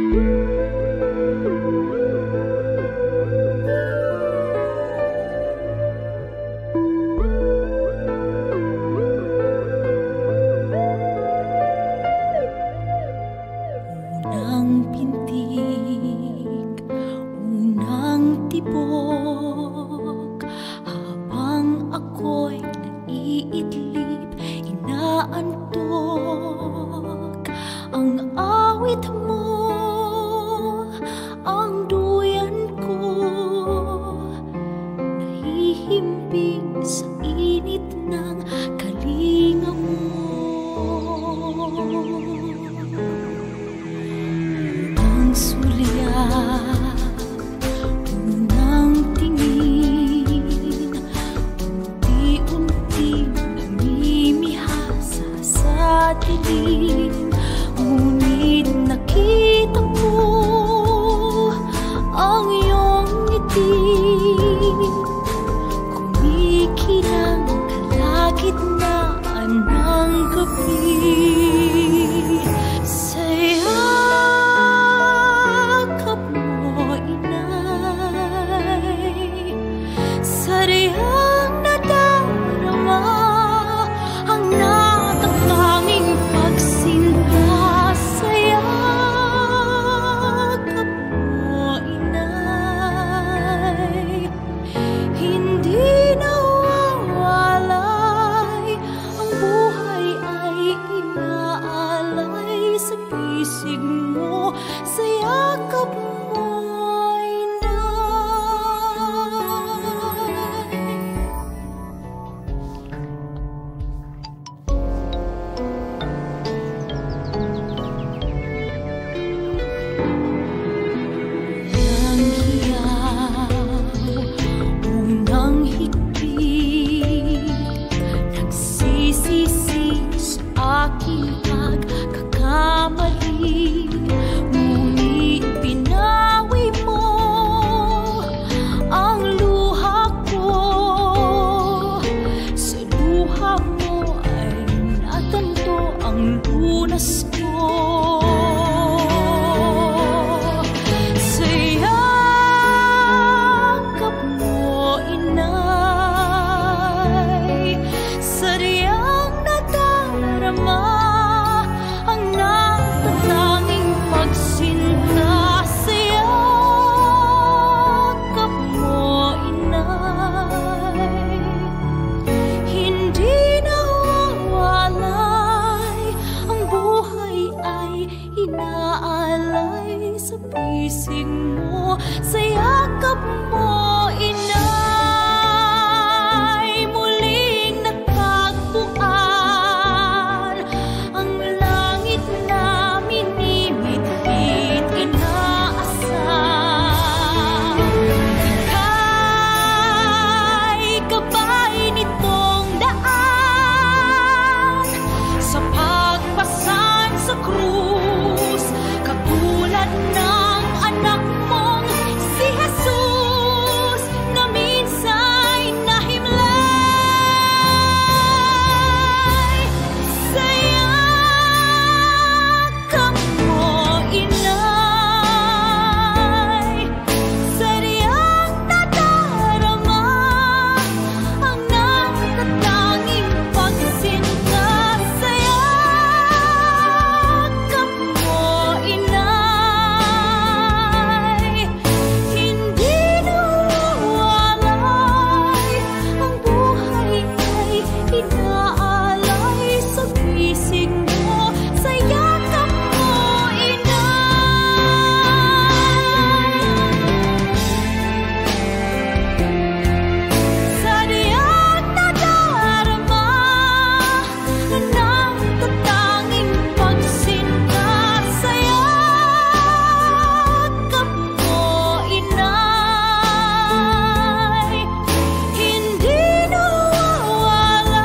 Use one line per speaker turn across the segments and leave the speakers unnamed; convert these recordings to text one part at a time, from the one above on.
Unang pintig, unang tibok, habang ako'y naiidlip, inaantok ang awit mo, ang duyan ko, nahihimbing sa init ng kalinga mo. Unang sulyap, unang tingin, unti-unting namimihasa sa dilim. Ngunit nakita ko ang iyong ngiti, kumikinang kalagitnaan ng gabi. Sa yakap mo, inay, sariyang nadarama ang natatanging pagsinta. Sa yakap mo, inay, hindi nawawalay ang buhay ay inaalay sa pisig mo, sa yakap mo, inay. Unang hiyaw, unang higpit, nagsisisi sa aking pagkakamali. Ngunit pinawi mo ang luha ko. Sa luha mo ay natanto ang lunas ko. Sa yakap mo, inay, sariyang nadarama ang natatanging pagsinta. Sa yakap mo, inay, hindi nawawalay ang buhay ay inaalay sa pisig mo, sa yakap mo, inay. Muling natagpuan ang langit na minimithit, inaasam. Ika'y gabay nitong daan sa pagpasan sa krus, katulad ng anak mong si Jesus na minsa'y nahimlay. Sa yakap mo, inay, sariyang nadarama ang natatanging pagsinta. Sa yakap mo, inay, hindi nawawalay ang buhay ay inaalay sa pisig mo, sa yakap mo, inay. Sariyang nadarama ang natatanging pagsinta. Sa yakap mo, inay, hindi nawawalay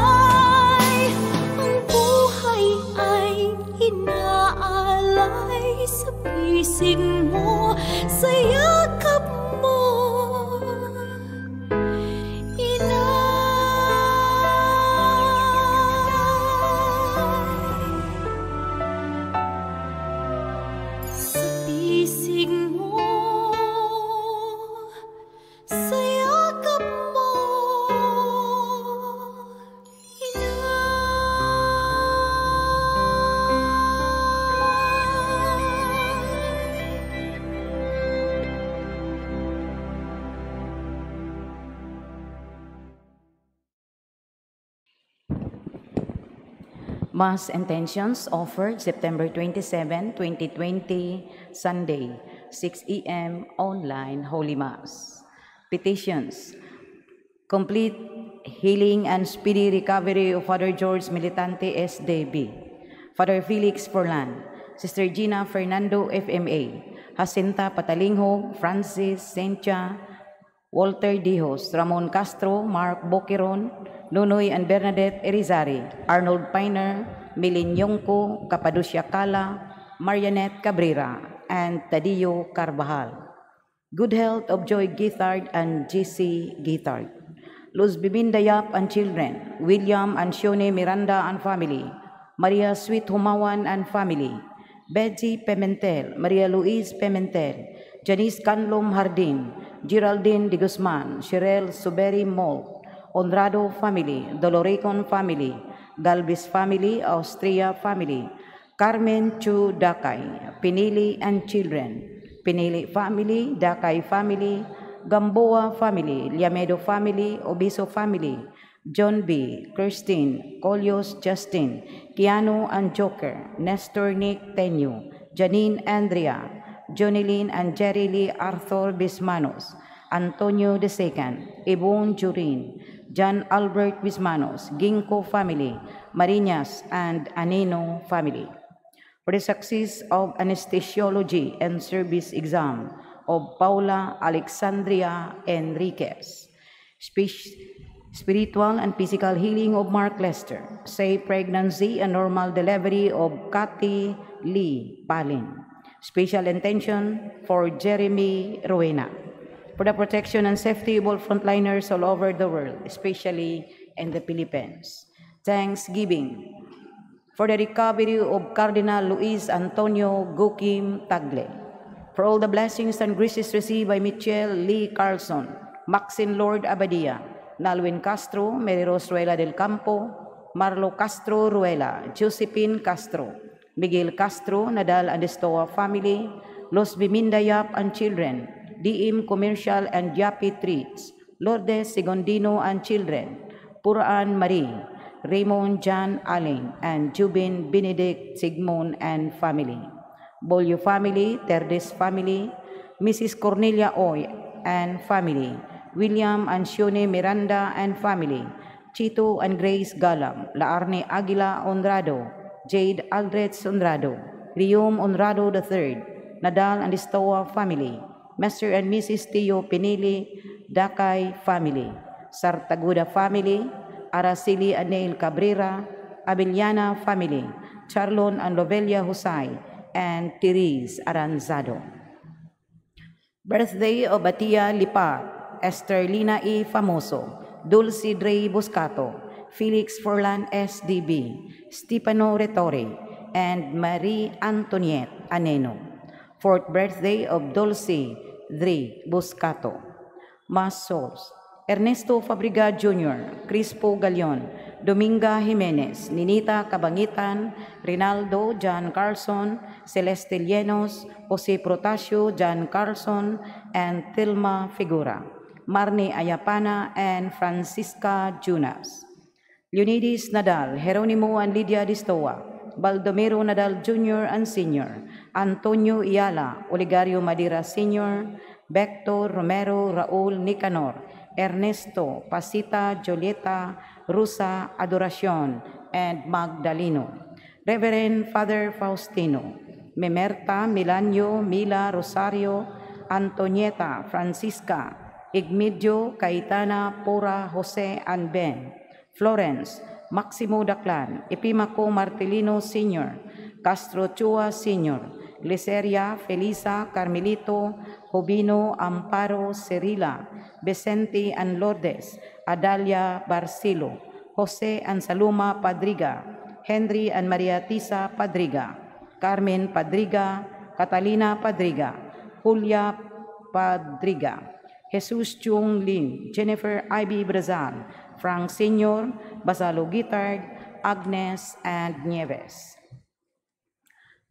ang buhay ay inaalay sa pisig mo, sa yakap mo, inay. Sa pisig
Mass intentions offered September 27, 2020, Sunday, 6 a.m. online Holy Mass. Petitions. Complete healing and speedy recovery of Father George Militante SDB, Father Felix Forlan, Sister Gina Fernando FMA, Jacinta Patalinghog, Francis Sentia, Walter Dijos, Ramon Castro, Mark Boqueron, Nunoy and Bernadette Erizari, Arnold Piner, Milin Yongko, Capadocia Cala, Marianette Cabrera, and Tadeo Carbajal. Good health of Joy Githard and GC Githard. Luz Biminda Yap and children, William and Shone Miranda and family, Maria Sweet Humawan and family, Betsy Pimentel, Maria Luis Pimentel, Janice Canlom Hardin, Geraldine de Guzman, Cheryl Suberi Mol, Honrado family, Doloricon family, Galvez family, Austria family, Carmen Chu Dakay, Pinili and children, Pinili family, Dakay family, Gamboa family, Liamedo family, Obiso family, John B., Kirsten, Colios Justin, Keanu and Joker, Nestor Nick Tenyo, Janine Andrea, Johnny Lynn and Jerry Lee Arthur Bismanos, Antonio II, Ibon Jurin, John Albert Bismanos, Ginkgo family, Marinas and Anino family. For the success of anesthesiology and service exam of Paula Alexandria Enriquez. Spiritual and physical healing of Mark Lester. Safe pregnancy and normal delivery of Kathy Lee Palin. Special intention for Jeremy Rowena. For the protection and safety of all frontliners all over the world, especially in the Philippines. Thanksgiving for the recovery of Cardinal Luis Antonio Gokim Tagle. For all the blessings and graces received by Michelle Lee Carlson, Maxine Lord Abadia, Nalwin Castro, Mary Rose Ruela del Campo, Marlo Castro Ruela, Josephine Castro, Miguel Castro, Nadal and Estoa family, Los Biminda Yap and children, DM Commercial and Yapi Treats, Lourdes Segondino and children, Puraan Marie, Raymond John Allen, and Jubin Benedict Sigmund and family. Bolio family, Terdes family, Mrs. Cornelia Oy and family, William and Shone Miranda and family, Chito and Grace Galam, Laarne Aguila Honrado, Jade Aldrich Honrado, Riom Honrado III, Nadal and Estoa family, Mr. and Mrs. Tio Pinili, Dakay family, Sartaguda family, Araceli and Neil Cabrera, Abeliana family, Charlon and Lovelia Husay, and Therese Aranzado. Birthday of Batia Lipa, Esther Lina E. Famoso, Dulce Dre Buscato, Felix Forlan SDB, Stefano Retore, and Marie Antoniette Aneno. Fourth birthday of Dulce Dre Buscato. Mass souls: Ernesto Fabriga Jr., Crispo Galion, Dominga Jimenez, Ninita Cabangitan, Rinaldo John Carlson, Celeste Llenos, Jose Protasio John Carlson, and Tilma Figura, Marni Ayapana, and Francisca Junas. Leonides Nadal, Jeronimo and Lydia Distoa, Baldomero Nadal Jr. and Sr., Antonio Iala, Oligario Madira Sr., Bector Romero Raul Nicanor, Ernesto, Pasita, Julieta, Rusa, Adoracion, and Magdaleno. Reverend Father Faustino, Memerta, Milanio, Mila, Rosario, Antonieta, Francisca, Igmidio, Caetana, Pura, Jose, and Ben, Florence, Maximo Daclan, Epimaco Martelino Sr., Castro Chua Sr., Gliceria, Felisa, Carmelito, Jobino, Amparo, Cerila, Vicente and Lourdes, Adalia Barcelo, Jose and Saluma Padriga, Henry and Maria Tisa Padriga, Carmen Padriga, Catalina Padriga, Julia Padriga, Jesus Chung Lim, Jennifer Ivy Brazal, Frank Sr., Basalo Guitard, Agnes, and Nieves.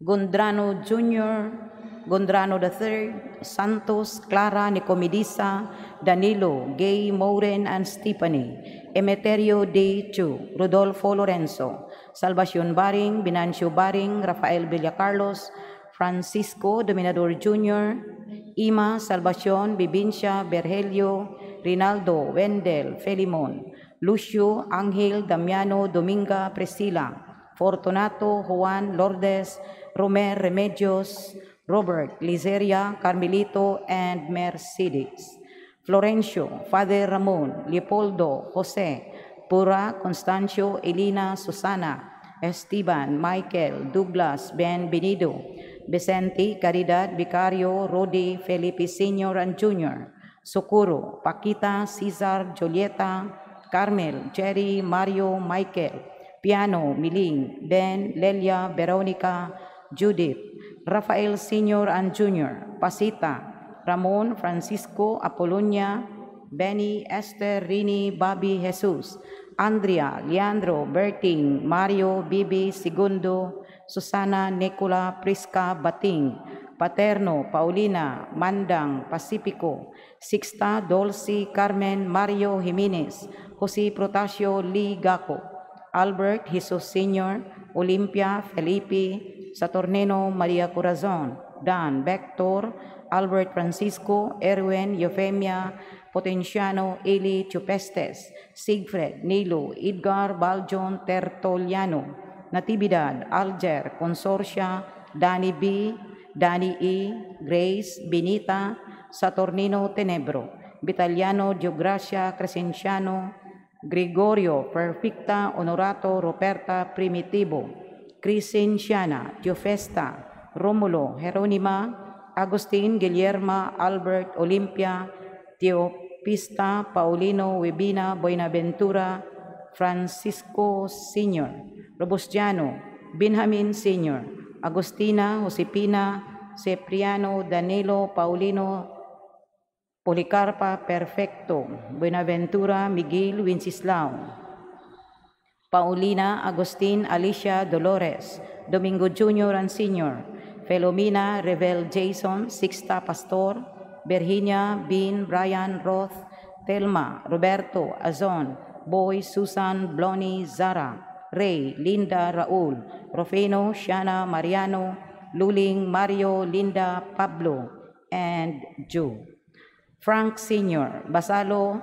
Gondrano Jr., Gondrano III, Santos, Clara, Nicomedisa, Danilo, Gay, Maureen, and Stephanie, Emeterio D. Chu, Rodolfo Lorenzo, Salvacion Baring, Binancio Baring, Rafael Villacarlos, Francisco Dominador Jr., Ima, Salvacion, Bibincia, Berhelio, Rinaldo, Wendel, Felimon, Lucio, Angel, Damiano, Dominga, Priscilla, Fortunato, Juan, Lourdes, Romer, Remedios, Robert, Lizeria, Carmelito, and Mercedes. Florencio, Father Ramon, Leopoldo, Jose, Pura, Constancio, Elena, Susana, Esteban, Michael, Douglas, Ben Benido, Vicente, Caridad, Vicario, Rodi, Felipe Sr. and Jr., Socorro, Paquita, Cesar, Julieta, Carmel, Jerry, Mario, Michael, Piano, Miling, Ben, Lelia, Veronica, Judith, Rafael Sr. and Jr., Pasita, Ramon, Francisco, Apolonia, Benny, Esther, Rini, Bobby, Jesus, Andrea, Leandro, Berting, Mario, Bibi, Segundo, Susana, Nicola, Prisca, Bating, Paterno, Paulina, Mandang, Pacifico, Sixta, Dolce, Carmen, Mario, Jimenez, Jose Protasio, Lee Gaco, Albert, Jesus Sr., Olimpia, Felipe, Saturnino, Maria Corazon, Dan, Vector, Albert Francisco, Erwin, Eufemia, Potenciano, Eli Chupestes, Siegfried, Nilo, Edgar, Baljon, Tertoliano, Natividad, Alger, Consorcia, Danny B, Danny E, Grace, Benita, Saturnino Tenebro, Vitaliano, Diogracia, Crescenciano, Gregorio, Perfecta, Honorato, Roberta, Primitivo, Crescenciana, Teofesta, Romulo, Jeronima, Agustin, Guillerma, Albert, Olimpia, Teopista, Paulino, Webina, Buenaventura, Francisco Sr., Robustiano, Benjamin Sr., Agustina, Josepina, Cipriano, Danilo, Paulino, Policarpa, Perfecto, Buenaventura, Miguel, Wenceslao, Paulina, Agustin, Alicia, Dolores, Domingo Jr. and Sr., Felomina, Revel Jason, Sixta Pastor, Virginia, Bean, Brian, Roth, Telma, Roberto, Azon, Boy, Susan, Bloni, Zara, Ray, Linda, Raul, Rofeno, Shana, Mariano, Luling, Mario, Linda, Pablo, and Joe. Frank Sr., Basalo,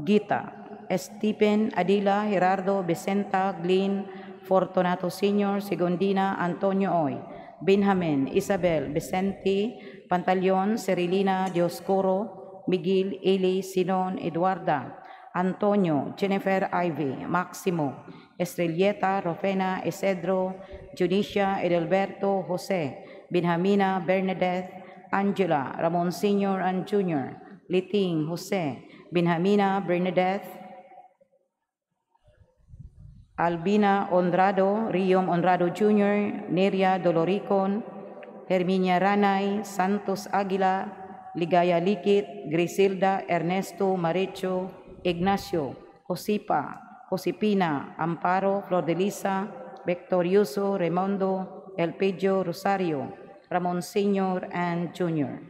Gita, Stephen, Adila, Gerardo, Vicenta, Glenn, Fortunato Sr., Segundina, Antonio Oy, Benjamin, Isabel, Vicente, Pantaleon, Cerilina, Dioscoro, Miguel, Eli, Sinon, Eduarda, Antonio, Jennifer Ivy, Maximo, Estrelleta, Rofena, Isidro, Junicia, Edelberto, Jose, Benjamina, Bernadette, Angela, Ramon Sr. and Jr., Liting, Jose, Benjamina, Bernadette, Albina Honrado, Riom Honrado Jr., Neria Doloricon, Herminia Ranay, Santos Aguila, Ligaya Likit, Griselda, Ernesto, Marecho, Ignacio, Josipa, Josepina, Amparo, Flordelisa, Victorioso, Raimondo, Elpidio, Rosario, Ramon Sr. and Jr.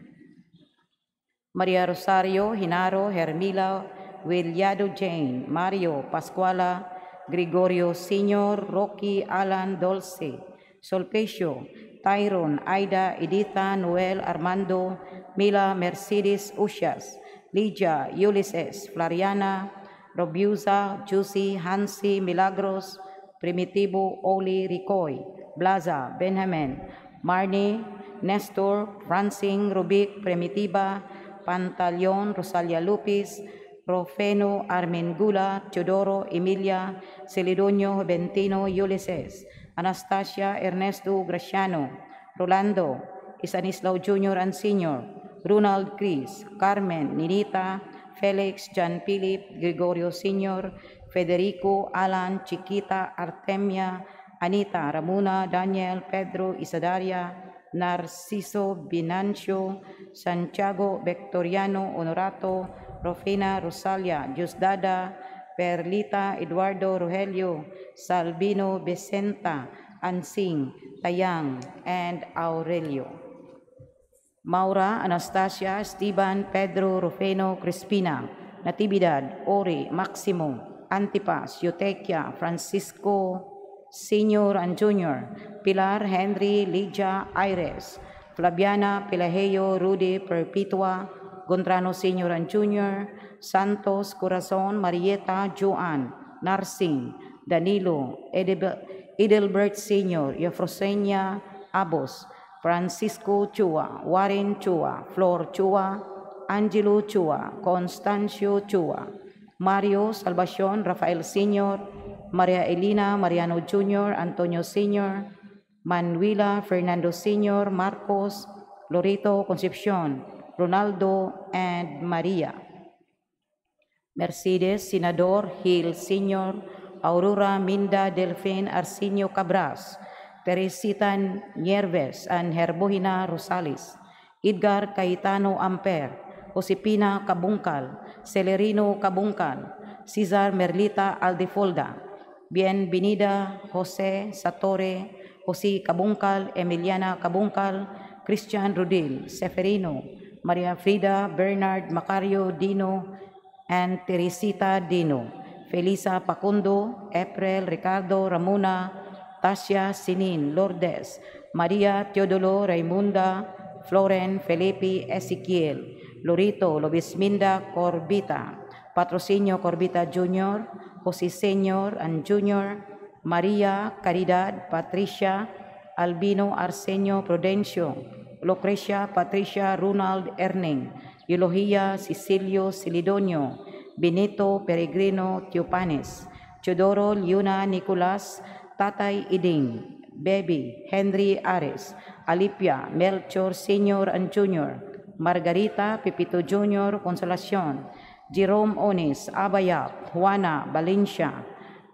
Maria Rosario, Hinaro, Hermila, Williado Jane, Mario, Pascuala, Gregorio Sr., Rocky, Alan, Dolce, Solpecio, Tyron, Aida, Editha, Noel, Armando, Mila, Mercedes, Usias, Lydia, Ulysses, Floriana, Robusa, Juicy, Hansi, Milagros, Primitivo, Oli, Ricoy, Blaza, Benjamin, Marnie, Nestor, Francing, Rubik, Primitiva, Pantaleon, Rosalia Lupis, Rofeno, Armengula, Teodoro, Emilia, Celedonio, Juventino, Ulysses, Anastasia, Ernesto, Graciano, Rolando, Isanislao Jr. and Sr., Ronald Chris, Carmen, Ninita, Felix, John Philip, Gregorio Sr., Federico, Alan, Chiquita, Artemia, Anita, Ramona, Daniel, Pedro, Isadaria, Narciso, Binancio, Santiago, Victoriano, Honorato, Rofina, Rosalia, Diosdada, Perlita, Eduardo, Rogelio, Salvino, Vicenta, Ansing, Tayang, and Aurelio. Maura, Anastasia, Esteban, Pedro, Rufino, Crispina, Natividad, Ori, Maximo, Antipas, Eutequia, Francisco, Senior and Junior, Pilar, Henry, Lydia, Iris, Flaviana, Pelageo, Rudy, Perpetua, Gontrano Senior and Junior, Santos, Corazon, Marieta, Joan, Narsing, Danilo, Edelbert Senior, Eufrosenia, Abos, Francisco Chua, Warren Chua, Flor Chua, Angelo Chua, Constancio Chua, Mario Salvacion, Rafael Senior, Maria Elena, Mariano Jr., Antonio Senior, Manuela, Fernando Senior, Marcos, Lorito Concepcion, Ronaldo, and Maria. Mercedes, Senador, Hill Senior, Aurora, Minda, Delfin, Arsenio Cabras, Teresita Nieves, and Herbohina Rosales, Edgar Cayetano Amper, Josepina Cabungcal, Celerino Cabungcal, Cesar Merlita Aldefolda, Bienvenida Jose Satore, Jose Cabungcal, Emiliana Cabungcal, Christian Rodil, Seferino, Maria Frida, Bernard Macario Dino, and Teresita Dino, Felisa Pacundo, April, Ricardo, Ramona, Tasya, Sinin, Lourdes, Maria, Teodolo, Raimunda, Floren, Felipe, Ezequiel, Lorito, Lobisminda, Corbita, Patrocinio Corbita Jr., Jose Sr. and Jr., Maria, Caridad, Patricia, Albino, Arsenio, Prudencio, Lucrecia, Patricia, Ronald, Erning, Eulogia, Cecilio, Silidonio, Benito, Peregrino, Teopanes, Teodoro, Leona, Nicolas, Tatay Iding, Baby, Henry Ares, Alipia, Melchor Sr. and Jr., Margarita, Pepito Jr., Consolacion, Jerome Onis, Abayap, Juana, Valencia,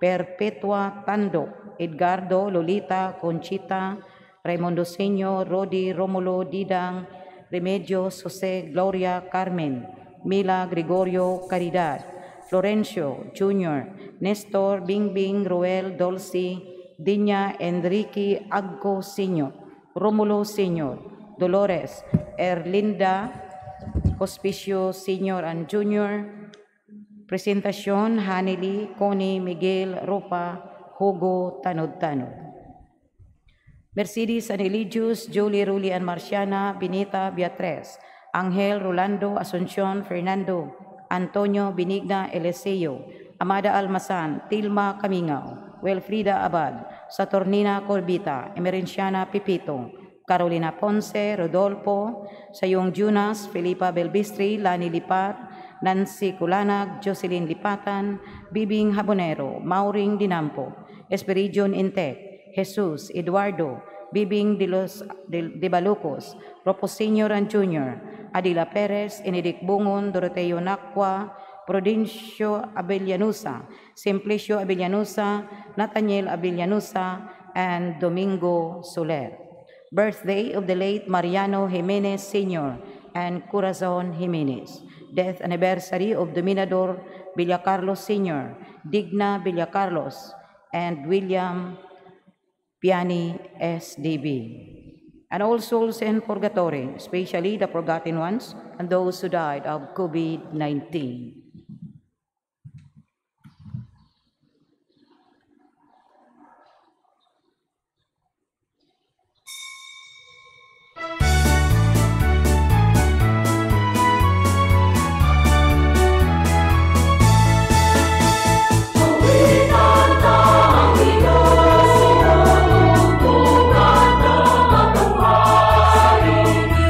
Perpetua Tando, Edgardo, Lolita, Conchita, Raimundo Sr., Rodi, Romulo, Didang, Remedios, Jose, Gloria, Carmen, Mila, Gregorio, Caridad, Florencio, Jr., Nestor, Bingbing, Ruel, Dolce, Dinya, Enrique, Agco Sr., Romulo Sr., Dolores, Erlinda, Hospicio Sr. and Jr., Presentacion, Hanely, Connie, Miguel, Ropa, Hugo, Tanod-Tanod. Mercedes and Eligius, Julie, Ruli, and Marciana, Benita, Beatriz, Angel, Rolando, Asuncion, Fernando, Antonio, Benigna, Eliseo, Amada Almasan, Tilma Camingao, Wilfrida Abad, Saturnina Corbita, Emerenciana Pipito, Carolina Ponce, Rodolfo, Sayong Junas, Felipa Belbistri, Lani Lipar, Nancy Culanag, Jocelyn Lipatan, Bibing Habonero, Mauring Dinampo, Esperidion Intec, Jesus, Eduardo, Bibing de Balucos, Ropo Senior and Junior, Adila Perez, Enedic Bungon, Doroteo Nakwa, Prudencio Abelianusa, Simplicio Abelianusa, Nathaniel Abelianusa, and Domingo Soler. Birthday of the late Mariano Jimenez Sr. and Corazon Jimenez. Death anniversary of Dominador Villacarlos Sr., Digna Villacarlos, and William Piani SDB. And all souls in purgatory, especially the forgotten ones and those who died of COVID-19.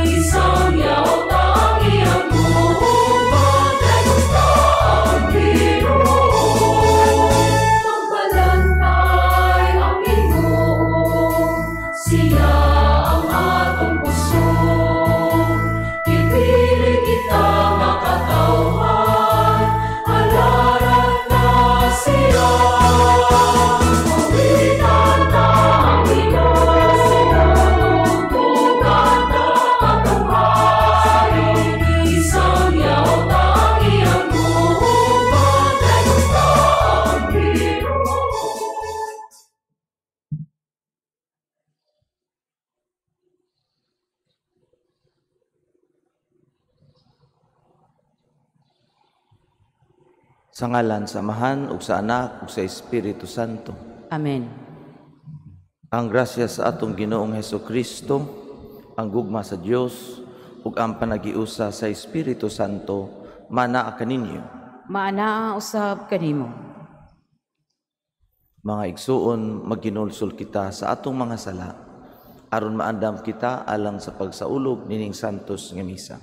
Isang yaw tangi ang buong bagay.
Sa ngalan sa Amahan ug sa Anak ug sa Espiritu Santo.
Amen.
Ang grasya sa atong Ginoong Hesukristo, ang gugma sa Dios ug ang panagiusa sa Espiritu Santo manaa kaninyo.
Maanaa usab kanimo.
Mga igsuon, magginulsol kita sa atong mga sala aron maandam kita alang sa pagsaulog nining santos nga misa.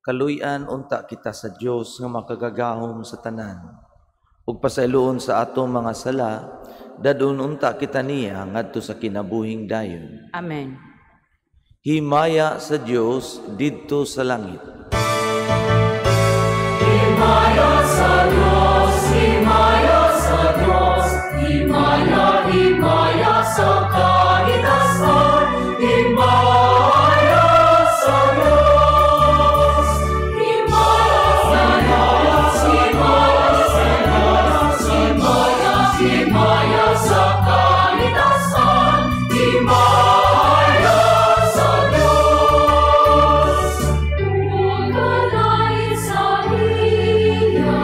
Kaluy-an unta kita sa Dios nga makagagahom sa tanan. Ug pasayloon sa atong mga sala, dadon unta kita niya ngadto sa kinabuhing dayon.
Amen.
Himaya sa Dios didto sa langit.
Himaya sa Dios, himaya sa Dios, himaya, himaya sa kahitasan, himaya sa Dios. Himaya sa kalitasan, himaya sa Diyos. Ugalain sa iya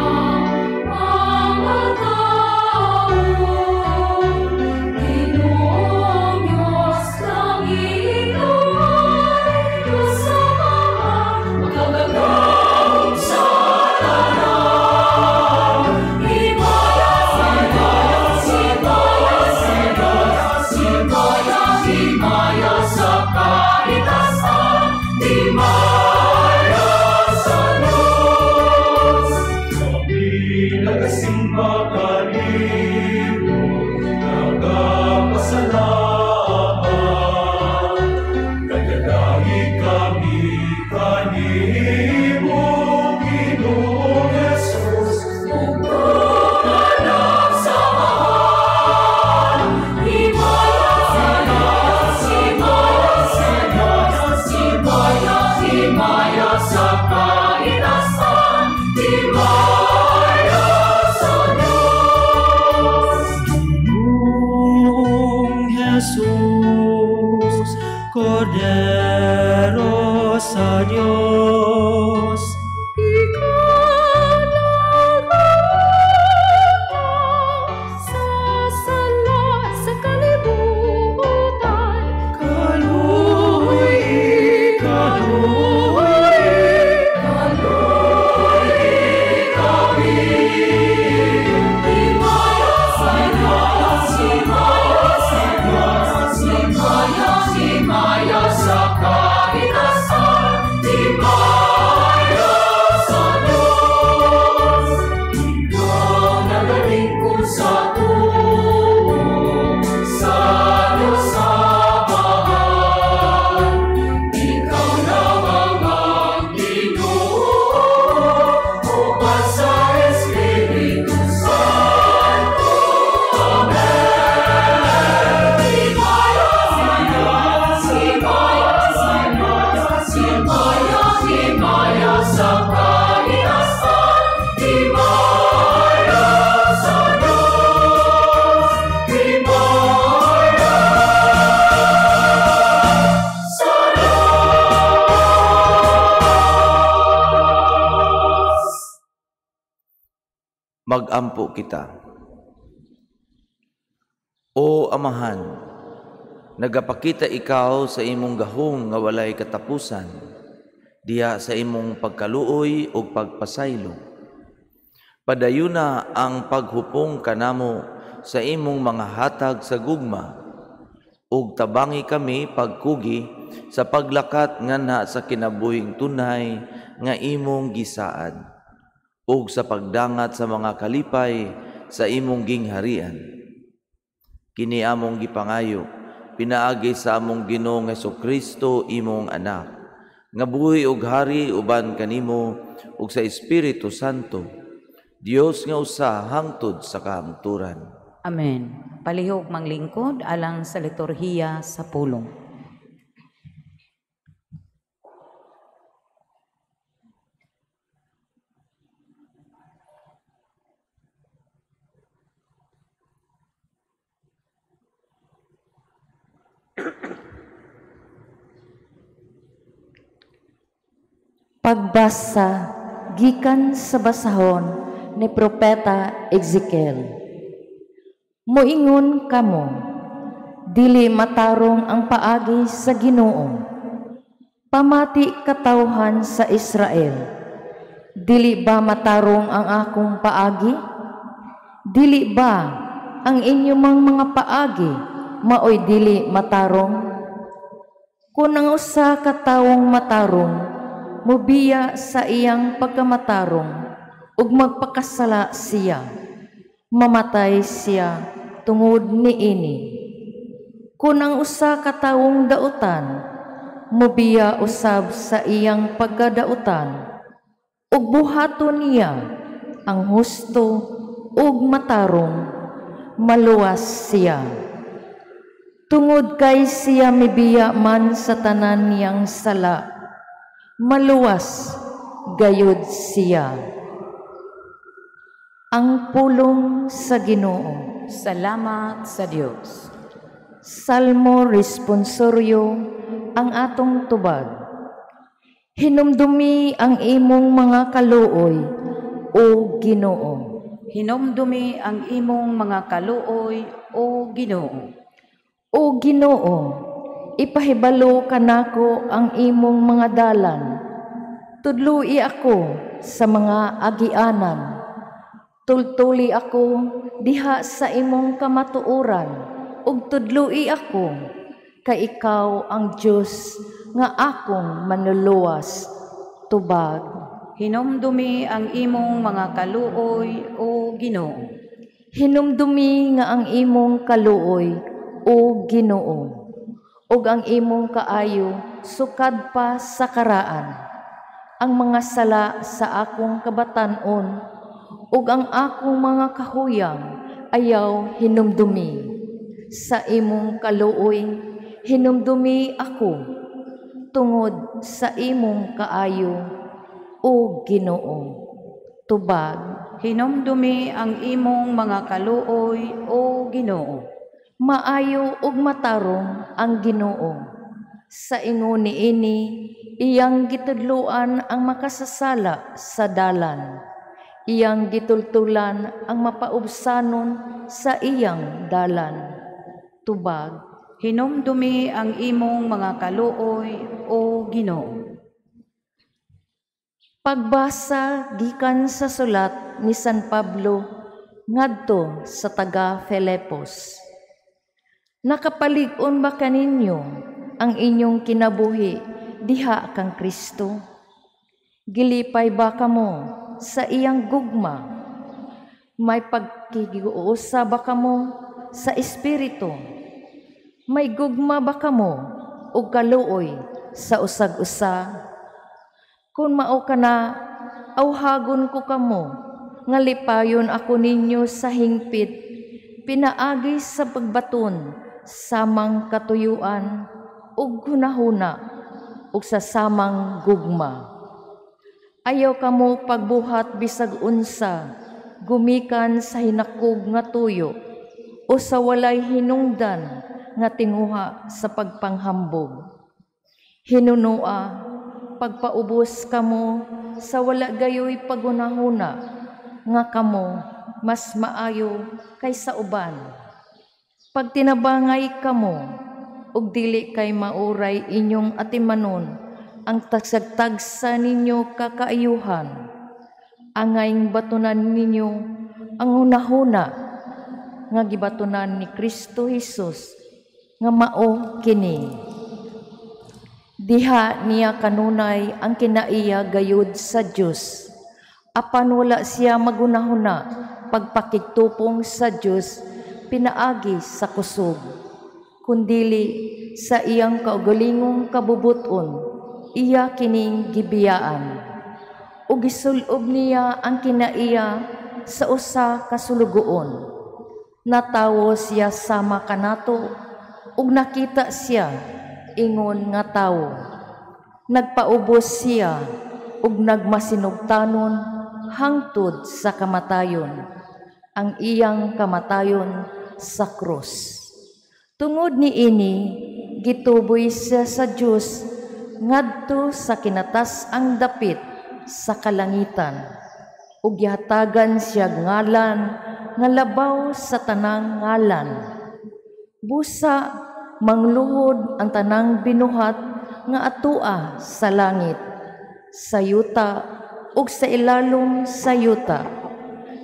mga tao, Ginoong Diyos, langit ay Diyos sa mga makagagahom sa tanan. Himaya sa Diyos, himaya sa Diyos, himaya, himaya sa kalitasan, himaya sa Diyos.
Kami nagasimba kanimo, nagapasalamat. Nagadahi kami kanimo, Ginoong Jesus.
Anak sa mahal, himaya sa Diyos, himaya sa Diyos, himaya, himaya sa kalitasan, himaya sa Diyos.
Ginoong Jesus, Kordero sa Diyos.
Ikaw nagutang sa sala sa kalibutan.
Kaluoy, kaluoy,
kaluoy kami. Himaya sa Diyos, himaya sa Diyos, himaya, himaya sa kalitasan, himaya sa Diyos.
Magampo kita. O Amahan, nagapakita ikaw sa imong gahom nga walay katapusan, diha sa imong pagkaluoy ug pagpasaylo. Padayuna ang paghupong kanamo sa imong mga hatag sa gugma, ug tabangi kami pagkugi sa paglakat nganha sa kinabuhing tunay nga imong gisaad, ug sa pagdangat sa mga kalipay sa imong gingharian. Kini among gipangayo, pinaagi sa among Ginoong Hesukristo, imong anak, nga buhi ug hari uban kanimo ug sa Espiritu Santo, Dios nga usa hangtod sa kahangturan.
Amen. Palihog manglingkod alang sa liturhiya sa pulong.
Pagbasa gikan sa basahon ni Propeta Ezekiel. Moingon kamo, dili matarong ang paagi sa Ginoo. Pamati katawhan sa Israel, dili ba matarong ang akong paagi? Dili ba ang inyong mga paagi maoy dili matarong? Kun ang usa ka tawong matarong mubiya sa iyang pagkamatarong ug magpakasala siya, mamatay siya tungod niini. Kun ang usa ka tawong dautan mubiya usab sa iyang pagkadautan ug buhaton niya ang husto ug matarong, maluwas siya. Tungod kay siya mibiya man sa tanan niyang sala, maluwas gayud siya. Ang pulong sa Ginoo.
Salamat sa Dios.
Salmo responsorio ang atong tubag. Hinumdumi ang imong mga kaluoy, o Ginoo.
Hinumdumi ang imong mga kaluoy, o Ginoo.
O Ginoo, ipahibalo kanako ang imong mga dalan. Tudloi ako sa mga agianan. Tultuli ako diha sa imong kamatuoran, ug tudloi ako, kay ikaw ang Dios nga akong manluluwas. Tubag.
Hinumdumi ang imong mga kaluoy, o Ginoo.
Hinumdumi nga ang imong kaluoy, o Ginoo, ug ang imong kaayo sukad pa sa karaan. Ang mga sala sa akong kabatan-on ug ang akong mga kahuyang ayaw hinumdumi. Sa imong kaluoy hinumdumi ako tungod sa imong kaayo, o Ginoo. Tubag.
Hinumdumi ang imong mga kaluoy, o Ginoo.
Maayo ug matarong ang Ginoo. Sa ingon niini, iyang gitudloan ang makasasala sa dalan. Iyang gitultulan ang mapaubsanon sa iyang dalan. Tubag.
Hinumdumi ang imong mga kaluoy, o Ginoo.
Pagbasa gikan sa sulat ni San Pablo ngadto sa taga Filipos. Nakapalig-on ba kaninyo ang inyong kinabuhi diha kang Kristo? Gilipay ba kamo sa iyang gugma? May pagkiguusa ba kamo sa Espiritu? May gugma ba kamo og kaluoy sa usag-usa? Kung mao ka na, awhagon ko kamo, nga lipayon ako ninyo sa hingpit, pinaagi sa pagbaton, samang katuyuan, ug hunahuna, ug sa samang gugma. Ayaw kamo pagbuhat bisag unsa, gumikan sa hinakog nga tuyo, o sa walay hinungdan nga tinguha sa pagpanghambog. Hinunua, pagpaubos kamo sa wala gayoy pagunahuna nga kamo mas maayo kaysa uban. Pagtinabangay kamo ug dili kay mauray inyong atimanon ang tagsagtagsa ninyo kakaayuhan. Angayng batunan ninyo ang hunahuna nga gibatunan ni Kristo Hesus nga mao kini. Diha niya kanunay ang kinaiya gayud sa Dios. Apan wala siya magunahuna pagpakigtupong sa Dios pinaagi sa kusog, kundili sa iyang kaugalingong kabubuton iya kining gibiyaan. Ug gisulob niya ang kinaiya sa usa ka sulugoon. Natawo siya sama kanato ug nakita siya ingon nga tawo. Nagpaubos siya ug nagmasinugtanon hangtod sa kamatayon, ang iyang kamatayon sa krus. Tungod niini gituboy siya sa Dios ngadto sa kinatas-ang dapit sa kalangitan, ug gihatagan siya ngalan nga labaw sa tanang ngalan. Busa mangluhod ang tanang binuhat nga atua sa langit, sa yuta ug sa ilalom sa yuta,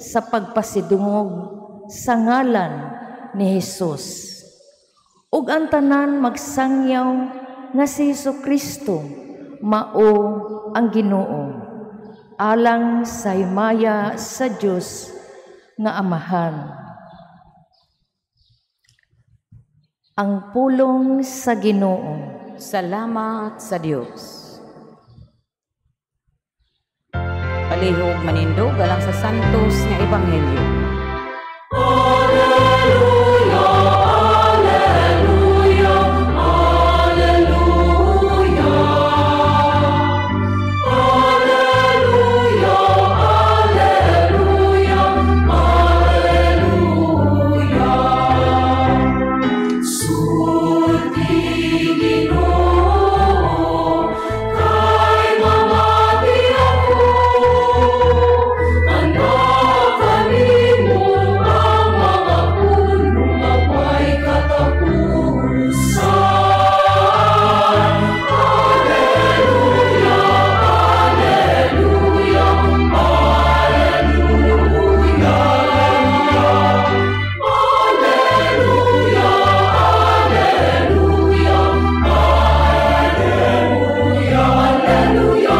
sa pagpasidungog sa ngalan ni Hesus. Ug ang tanan magsangyaw nga si Hesus Kristo mao ang Ginoo, alang sa himaya sa Dios nga Amahan. Ang pulong sa Ginoo.
Salamat sa Dios. Palihog manindog alang sa Santos nga Ebanghelyo.
Alleluia, alleluia, alleluia. Alleluia, alleluia, alleluia. Sulti Ginoo, kay mamati ako. Handa kanimo ang mga pulong nga may katapusan. Alleluia, alleluia, alleluia. Alleluia, alleluia, alleluia, alleluia. Alleluia, alleluia, alleluia.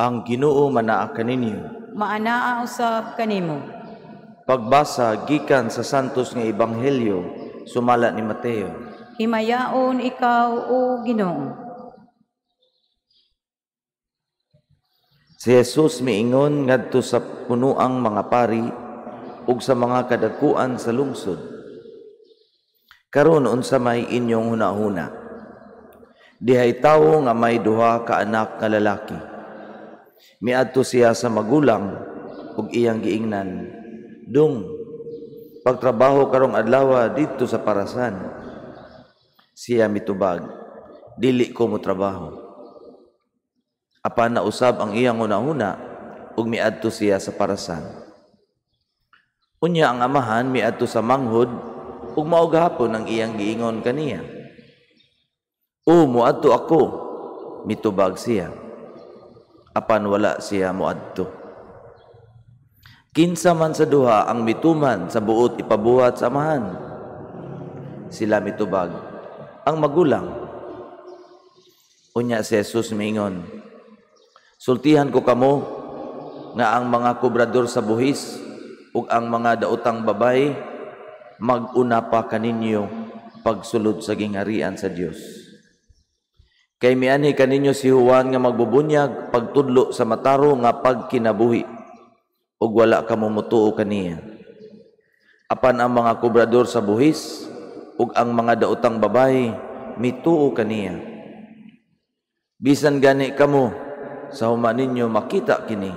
Ang Ginoo manaa kaninyo.
Maanaa usab kanimo.
Pagbasa gikan sa Santos nga Ebanghelyo sumala ni Mateo.
Himayaon ikaw, o Ginoo.
Si Jesus miingon ngadto sa punuang mga pari ug sa mga kadagkuan sa lungsod. Karon unsa may inyong hunahuna? Dihay tawo nga may duha ka anak nga lalaki. Miadto siya sa magulang ug iyang giingnan, "Dung, pagtrabaho karong adlaw didto sa parasan." Siya mitubag, "Dili ko motrabaho." Apan nausab ang iyang hunahuna ug miadto siya sa parasan. Unya ang amahan miadto sa manghod ug mao gahapon ang iyang giingon kaniya. "O moadto ako," mitubag siya. Apan wala siya moadto. Kinsa man sa duha ang mituman sa buot ipabuhat sa amahan? Sila mitubag, ang magulang. Unya si Jesus miingon, "Sultihan ko kamo nga ang mga kobrador sa buhis ug ang mga daotang babayi mag-una pa kaninyo pagsulod sa gingharian sa Dios. Kay mianhi kaninyo si Juan nga magbubunyag pagtudlo sa matarong nga pagkinabuhi, ug wala kamo motuo kaniya. Apan ang mga kobrador sa buhis ug ang mga daotang babayi mituo kaniya. Bisan gani kamo sa human ninyo makita kini,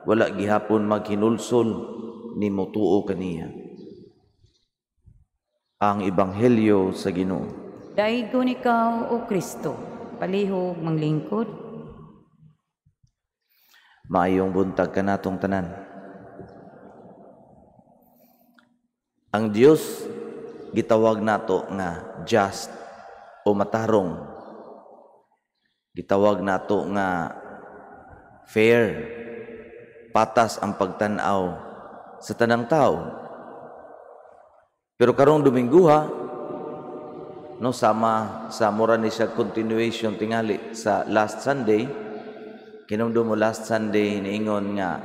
wala gihapon maghinulsol ni motuo kaniya. Ang Ebanghelyo sa Ginoo.
Daigon ikaw, O Kristo, palihog manglingkod.
Maayong buntag kanatong tanan. Ang Dios gitawag nato nga just o matarong. Gitawag nato nga fair, patas ang pagtan-aw sa tanang tao. Pero karong Domingguha, no, sama sa mura ni siya continuation tingali sa last Sunday. Kinumdum mo last Sunday niingon nga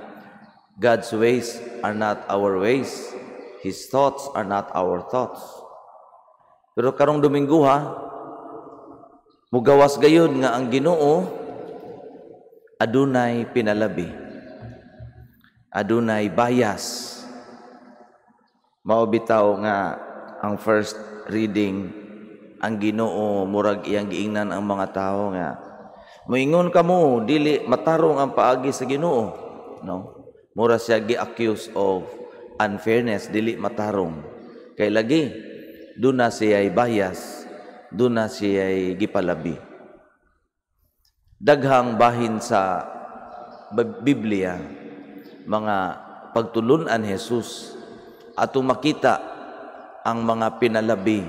God's ways are not our ways, His thoughts are not our thoughts. Pero karong Domingguha, mugawas gayud nga ang Ginoo adunay pinalabi, adunay bias. Mao bitaw nga ang first reading, ang Ginoo murag iyang giingnan ang mga tawo nga moingon kamo dili matarong ang paagi sa Ginoo, no? Mura siya gi-accuse of unfairness, dili matarong. Kay lagi duna siya'y bias, duna siya'y gipalabi. Daghang bahin sa Biblia mga pagtulun-an Jesus atong makita ang mga pinalabi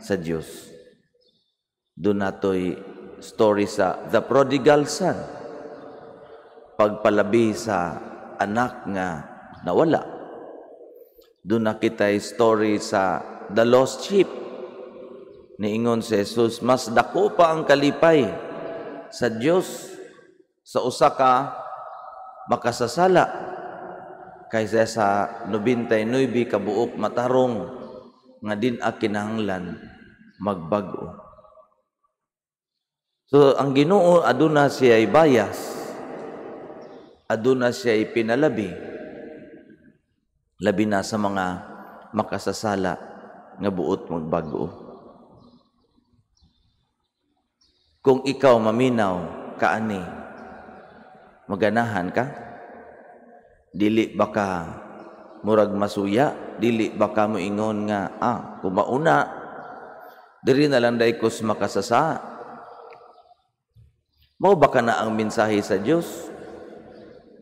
sa Dios. Doon nato'y story sa the prodigal son, pagpalabi sa anak nga nawala. Doon nakita'y story sa the lost sheep. Niingon si Jesus, mas dako pa ang kalipay sa Dios sa usa ka makasasala kaysa sa 99 ka buok matarong nga din-a kinahanglan magbag-o. So ang Ginoo aduna siya'y bias, aduna siya'y pinalabi, labi na sa mga makasasala nga buot magbag-o. Kung ikaw maminaw kaani, maganahan ka? Dili ba ka murag masuya? Dili ba ka moingon nga kung mauna diri na lang day kus makasasa? Mao ba ka na ang mensahe sa Dios?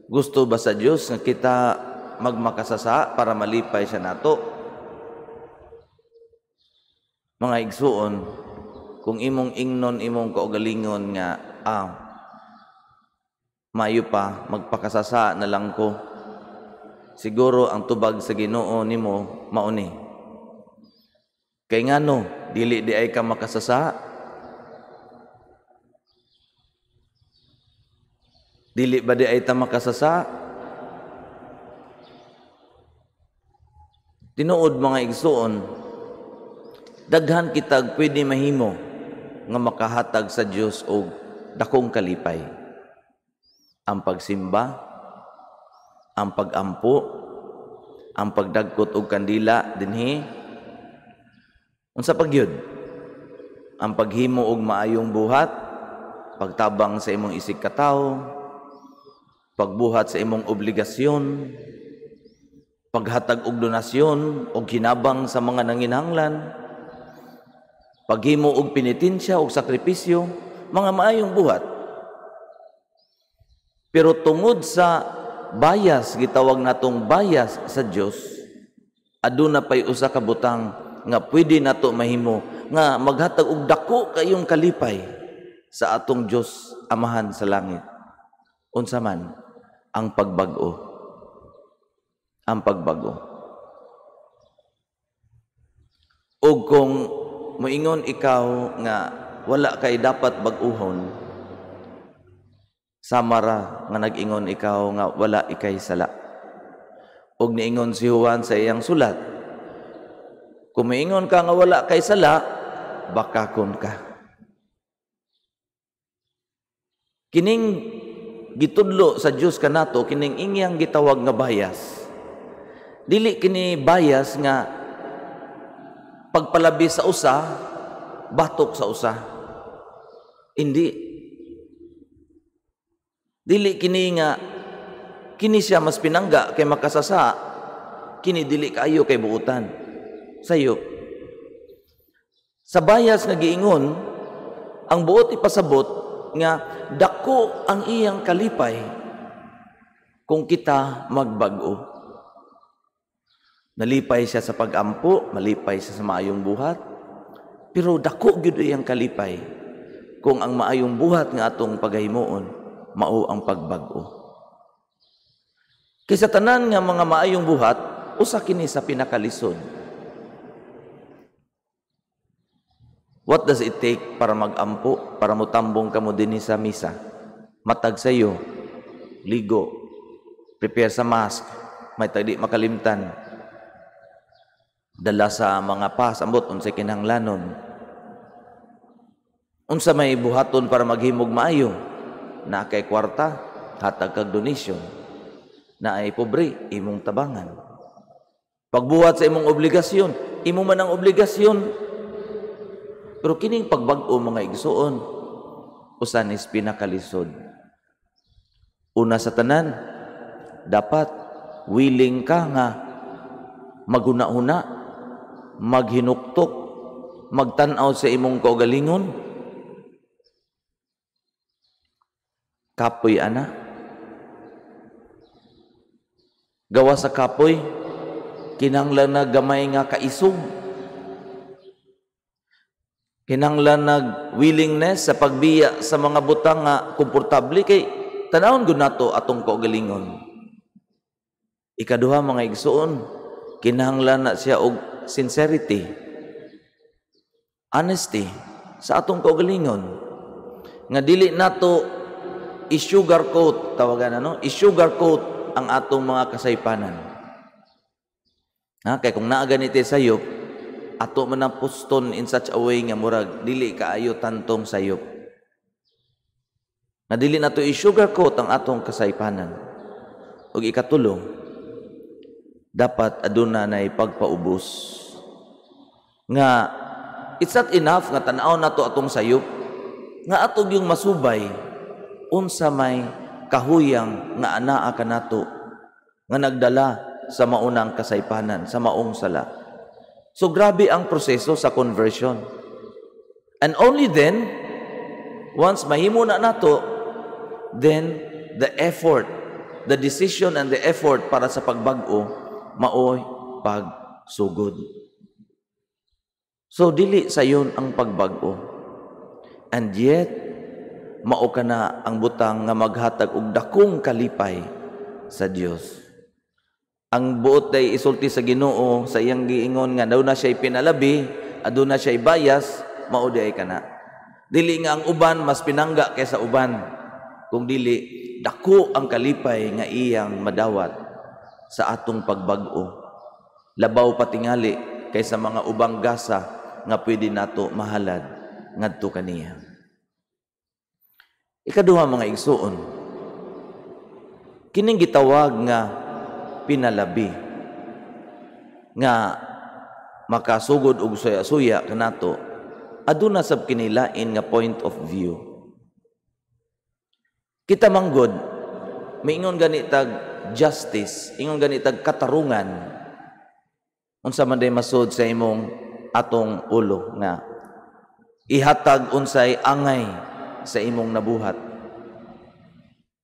Gusto ba sa Dios nga kita magmakasasa para malipay siya nato? Mga igsuon, kung imong ingnon imong kaugalingon nga mayo pa magpakasasa na lang ko, siguro ang tubag sa Ginoo nimo mauni. Kay ngano dili di ay ka makasasa? Dili ba di ay ta makasasa? Tinuod mga igsuon, daghan kitag pwede mahimo nga makahatag sa Dios og dakong kalipay. Ang pagsimba, ang pagampo, ang pagdagkot og kandila dinhi, unsa pagyud? Ang paghimo og maayong buhat, pagtabang sa imong isig katawo, pagbuhat sa imong obligasyon, paghatag og donasyon og hinabang sa mga nanginahanglan, paghimo og penitensya og sakripisyo, mga maayong buhat. Pero tungod sa bias, gitawag natong bias sa Dios, aduna pay usa ka butang nga pwede nato mahimo nga maghatag og dako kayong kalipay sa atong Dios Amahan sa langit. Unsa man ang pagbag-o. Ang pagbag-o. Og kung moingon ikaw nga wala kay dapat bag-uhon, samara nga nag-ingon ikaw nga wala ikay sala. Og niingon si Juan sa iyang sulat, kung moingon ka nga wala kay sala, bakakon ka. Kining gitudlo sa Dios kanato, kining iyang gitawag nga bias. Dili kini bias nga pagpalabi sa usa, batok sa usa. Hindi. Dili kini nga Kini siya mas pinangga kay makasasa, kini dili kaayo kay buutan. Sayop. Sa bayas nga giingon, ang buot ipasabot nga dako ang iyang kalipay kung kita magbag-o. Nalipay siya sa pag-ampo, malipay siya sa maayong buhat, pero dako gyud iyang kalipay kung ang maayong buhat nga atong pagahimuon mao ang pagbag-o. Kaysa tanan nga mga maayong buhat, usa kini sa pinakalisod. What does it take para mag-ampo, para mutambong kamo dinhi sa misa? Matag sayo, ligo, prepare sa mask, may tagdi makalimtan, dala sa mga pas, ambot, unsay kinahanglanon. Unsa may buhaton para maghimog maayo? Naa kay kwarta, hatag kag donation. Naay pobre, imong tabangan. Pagbuhat sa imong obligasyon, imo man ang obligasyon. Pero kining pagbag-o mga igsuon, usan is pinakalisod. Una sa tanan, dapat willing ka nga maghuna-huna, maghinuktok, magtan-aw sa imong kaugalingon. Kapoy ana. Gawa sa kapoy, kinahanglan na gamay nga kaisog. Kinahanglan nag willingness sa pagbiya sa mga butang nga komportable kay tanawon gud nato atong kaugalingon. Ikaduha mga igsuon, kinahanglan na siya og sincerity, honesty sa atong kaugalingon. Nga dili nato i-sugarcoat, tawagan ano? I-sugarcoat ang atong mga kasaypanan. Ha, kay kung naa ganiti sayop, ato man ang puston in such a way nga murag dili kaayo tantong sayop. Nga dili nato i-sugarcoat ang atong kasaypanan. Ug ikatulo, dapat aduna nay pagpaubos. Nga it's not enough nga tan-aw nato atong sayop, nga ato gyung masubay unsa may kahuyang nga anaa kanato nga nagdala sa maunang kasaypanan, sa maong sala. So grabe ang proseso sa conversion. And only then, once mahimo na nato, then the effort, the decision and the effort para sa pagbag-o, maoy pagsugod. So dili sayon ang pagbag-o. And yet, mao ka na ang butang nga maghatag og dakong kalipay sa Dios. Ang buot day isulti sa Ginoo sa iyang giingon nga aduna siya pinalabi, aduna siya bias, mao di ay kana. Dili nga ang uban mas pinangga kaysa uban, kung dili dako ang kalipay nga iyang madawat sa atong pagbag-o. Labaw patingali kaysa mga ubang gasa nga pwede nato mahalad ngadto kaniya. Ikaduha mga igsuon, kining gitawag nga pinalabi nga makasugod og suya-suya kanato, aduna sab kinilain nga point of view. Kita manggod miingon gani tag justice, ingon gani tag katarungan. Unsa man day masud sa imong atong ulo nga ihatag unsay angay sa imong nabuhat.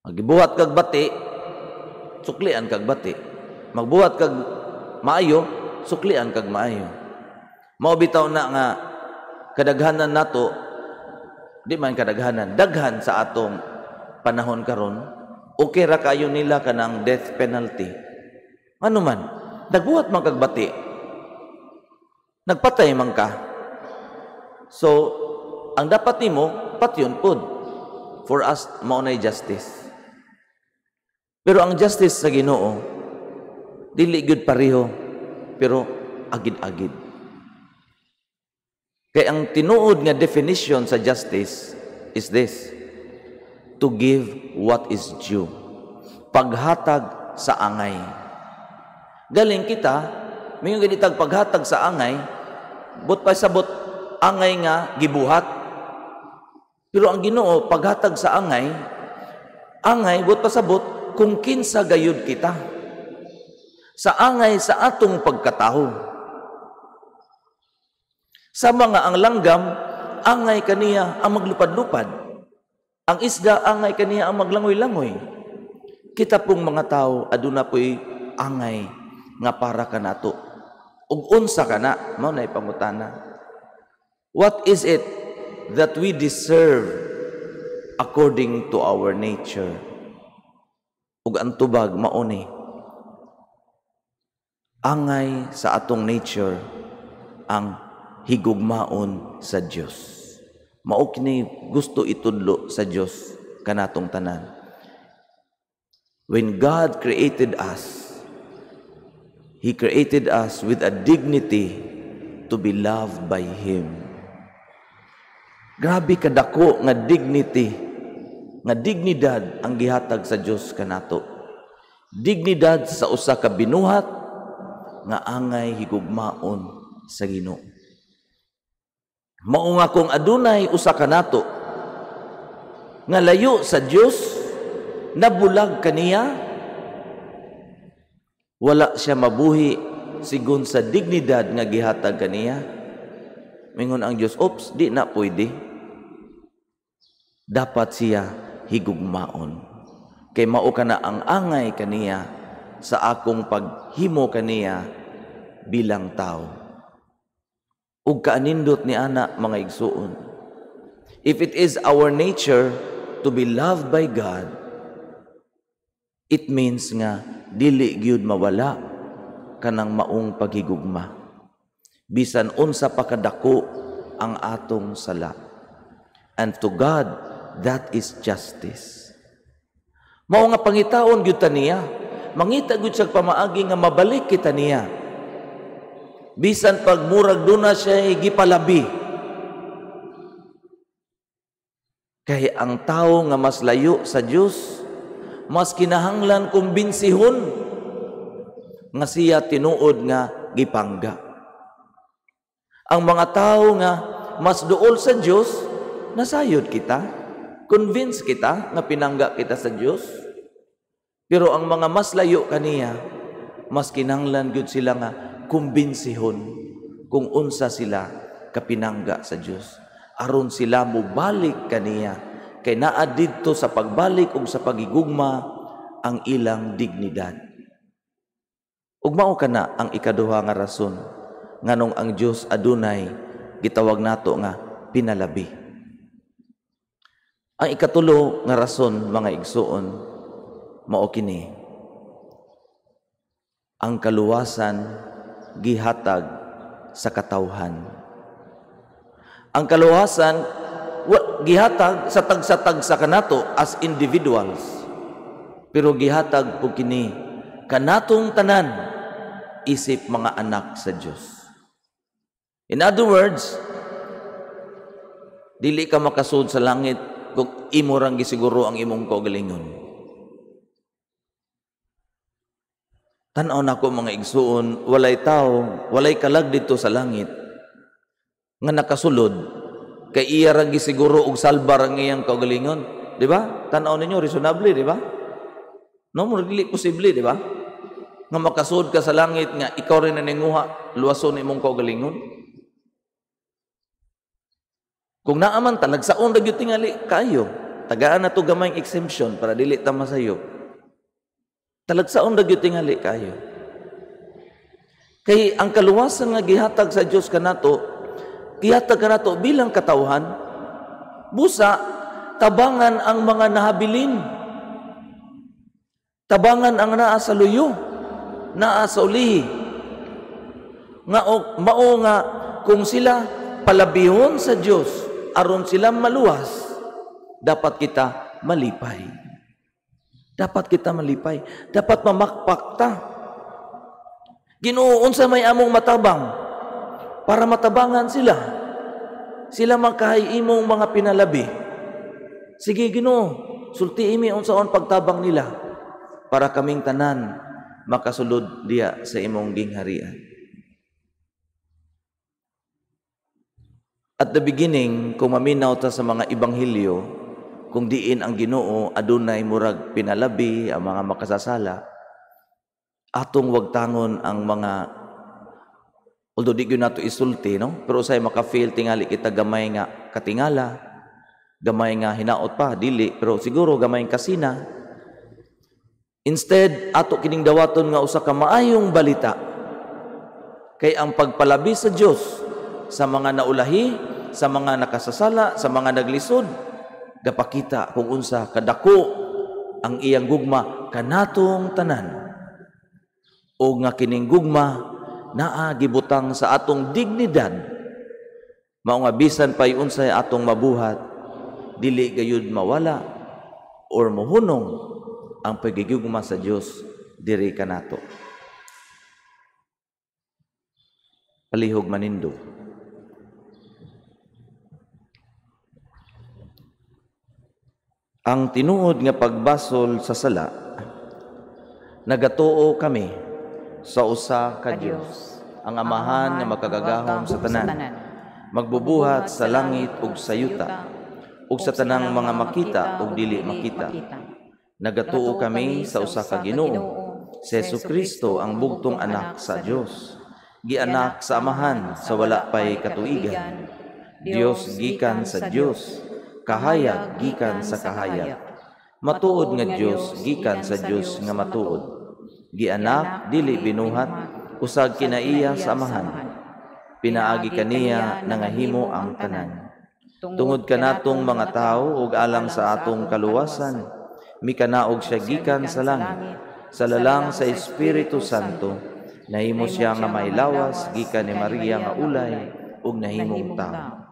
Magbuhat kag bati, suklian kag bati. Magbuhat kag maayo, suklian kag maayo. Mao bitaw na nga kadaghanan nato, di man kadaghanan, daghan sa atong panahon karon, okay ra kayo nila kanang death penalty. Ano man, nagbuhat man kag bati, nagpatay man ka. So, ang dapat nimo patyon pud. For us, mao nay justice. Pero ang justice sa Ginoo dili gyud pareho, pero agid-agid. Kay ang tinuod nga definition sa justice is this: to give what is due. Paghatag sa angay. Galing kita, mingon ganitag paghatag sa angay, but pa sabot angay nga gibuhat. Pero ang Ginoo paghatag sa angay, angay but pasabot kung kinsa gayud kita sa angay sa atong pagkatawo. Sa mga ang langgam, angay kaniya ang maglupad-lupad. Ang isda, angay kaniya ang maglangoy-langoy. Kita pong mga tao, aduna po'y angay nga para kanato. Ug unsa kana, mao na ipangutana. What is it that we deserve according to our nature? Ug ang tubag mao ni angay sa atong nature ang higugmaon sa Dios. Mao kini gusto itudlo sa Dios kanatong tanan. When God created us, He created us with a dignity to be loved by Him. Grabe kadako nga dignity, nga dignidad ang gihatag sa Dios kanato. Dignidad sa usa ka binuhat nga angay higugmaon sa Ginoo. Mao nga kung adunay usa kanato nga layo sa Dios, nabulag kaniya, wala siya mabuhi sigon sa dignidad nga gihatag kaniya. Mingon ang Dios, "Oops, di na pwede." Dapat siya higugmaon. Kay mao kana ang angay kaniya sa akong paghimo kaniya bilang tao. Ug kaanindot ni ana, mga igsuon. If it is our nature to be loved by God, it means nga dili gyud mawala kanang maong paghigugma, bisan unsa pa kadako ang atong sala. And to God, that is justice. Mao nga pangitaon gyud ta niya. Mangita gyud siya pamaagi nga mabalik kita niya. Bisan pag murag duna siya gipalabi. Kay ang tao nga mas layo sa Dios, mas kinahanglan kumbinsihon nga siya tinuod nga gipangga. Ang mga tao nga mas duol sa Dios, nasayod kita, convince kita nga pinangga kita sa Dios. Pero ang mga mas layo kaniya, mas kinahanglan gyud sila nga kumbinsihon kung unsa sila kapinangga sa Dios, aron sila mobalik kaniya, kay naa didto sa pagbalik ug sa pagigugma ang ilang dignidad. Ug mao kana ang ikaduha nga rason nganong ang Dios adunay gitawag nato nga pinalabi. Ang ikatulo nga rason, mga igsuon, mao kini: ang kaluwasan gihatag sa katawhan. Ang kaluwasan gihatag sa tagsa-tagsa kanato as individuals, pero gihatag po kini kanatong tanan isip mga anak sa Dios. In other words, dili ka makasud sa langit kung imo rang gisiguro ang imong kaugalingon. Tan-aw nako, mga igsuon, walay tao, walay kalag dito sa langit nga nakasulod kay iya rang gisiguro og salba rang iyang kaugalingon, di ba? Tan-aw ninyo reasonably, di ba? No, mo dili posible, di ba? Nga makasud ka sa langit nga ikaw rin naninguha luwason imong kaugalingon. Kung naaman talagsaon ra gyud tingali kayo, tagaan na to gamayng exemption para dili ta masayo. Talagsaon ra gyud tingali kayo. Kay ang kaluwasan nga gihatag sa Dios kanato, gihatag kanato bilang katawhan, busa tabangan ang mga nahabilin. Tabangan ang naa sa luyo, naa sa ulihi. Nga mao nga kung sila palabihon sa Dios aron sila maluwas, dapat kita malipay. Dapat kita malipay. Dapat mamakpak ta. Ginoo, unsa may among matabang para matabangan sila. Sila makahay imong mga pinalabi. Sige Ginoo, sulti imi unsaon pagtabang nila para kaming tanan makasulod diya sa imong gingharian. At the beginning, kung maminaw ta sa mga ebanghelyo, kung diin ang Ginoo adunay murag pinalabi ang mga makasasala, atong wagtangon ang mga, although di gyud nato isulti, no, pero usay maka-feel tingali kita gamay nga katingala, gamay nga hinaot pa, dili, pero siguro gamay kasina. Instead, ato kining dawaton nga usa ka maayong balita, kay ang pagpalabi sa Dios sa mga naulahi, sa mga nakasasala, sa mga naglisod, gapakita kung unsa kadako ang iyang gugma kanatong tanan. O nga kining gugma naa gibutang sa atong dignidad, mao nga bisan pay unsay atong mabuhat, dili gayud mawala or mohunong ang pagigugma sa Dios diri kanato. Palihog manindog. Ang tinuod nga pagbasol sa sala, nagatuo kami sa usa ka Dios, ang Amahan nga makagagahom sa tanan, magbubuhat sa langit ug sa yuta, ug sa tanang mga makita ug dili makita. Nagatuo kami sa usa ka Ginoo, si Jesucristo, ang bugtong anak sa Dios, gianak sa Amahan sa wala pay katuigan, Dios gikan sa Dios, kahayag gikan sa kahayag, matuod nga Dios gikan sa Dios nga matuod, gianak dili binuhat, usag kinaiya sa Amahan, pinaagi kaniya nangahimo ang tanan. Tungod kanatong mga tawo ug alang sa atong kaluwasan, mikanaog siya gikan sa langit, sa lalang sa Espiritu Santo, nahimo siya nga mahilawas gikan ni Maria nga ulay ug nahimong tawo.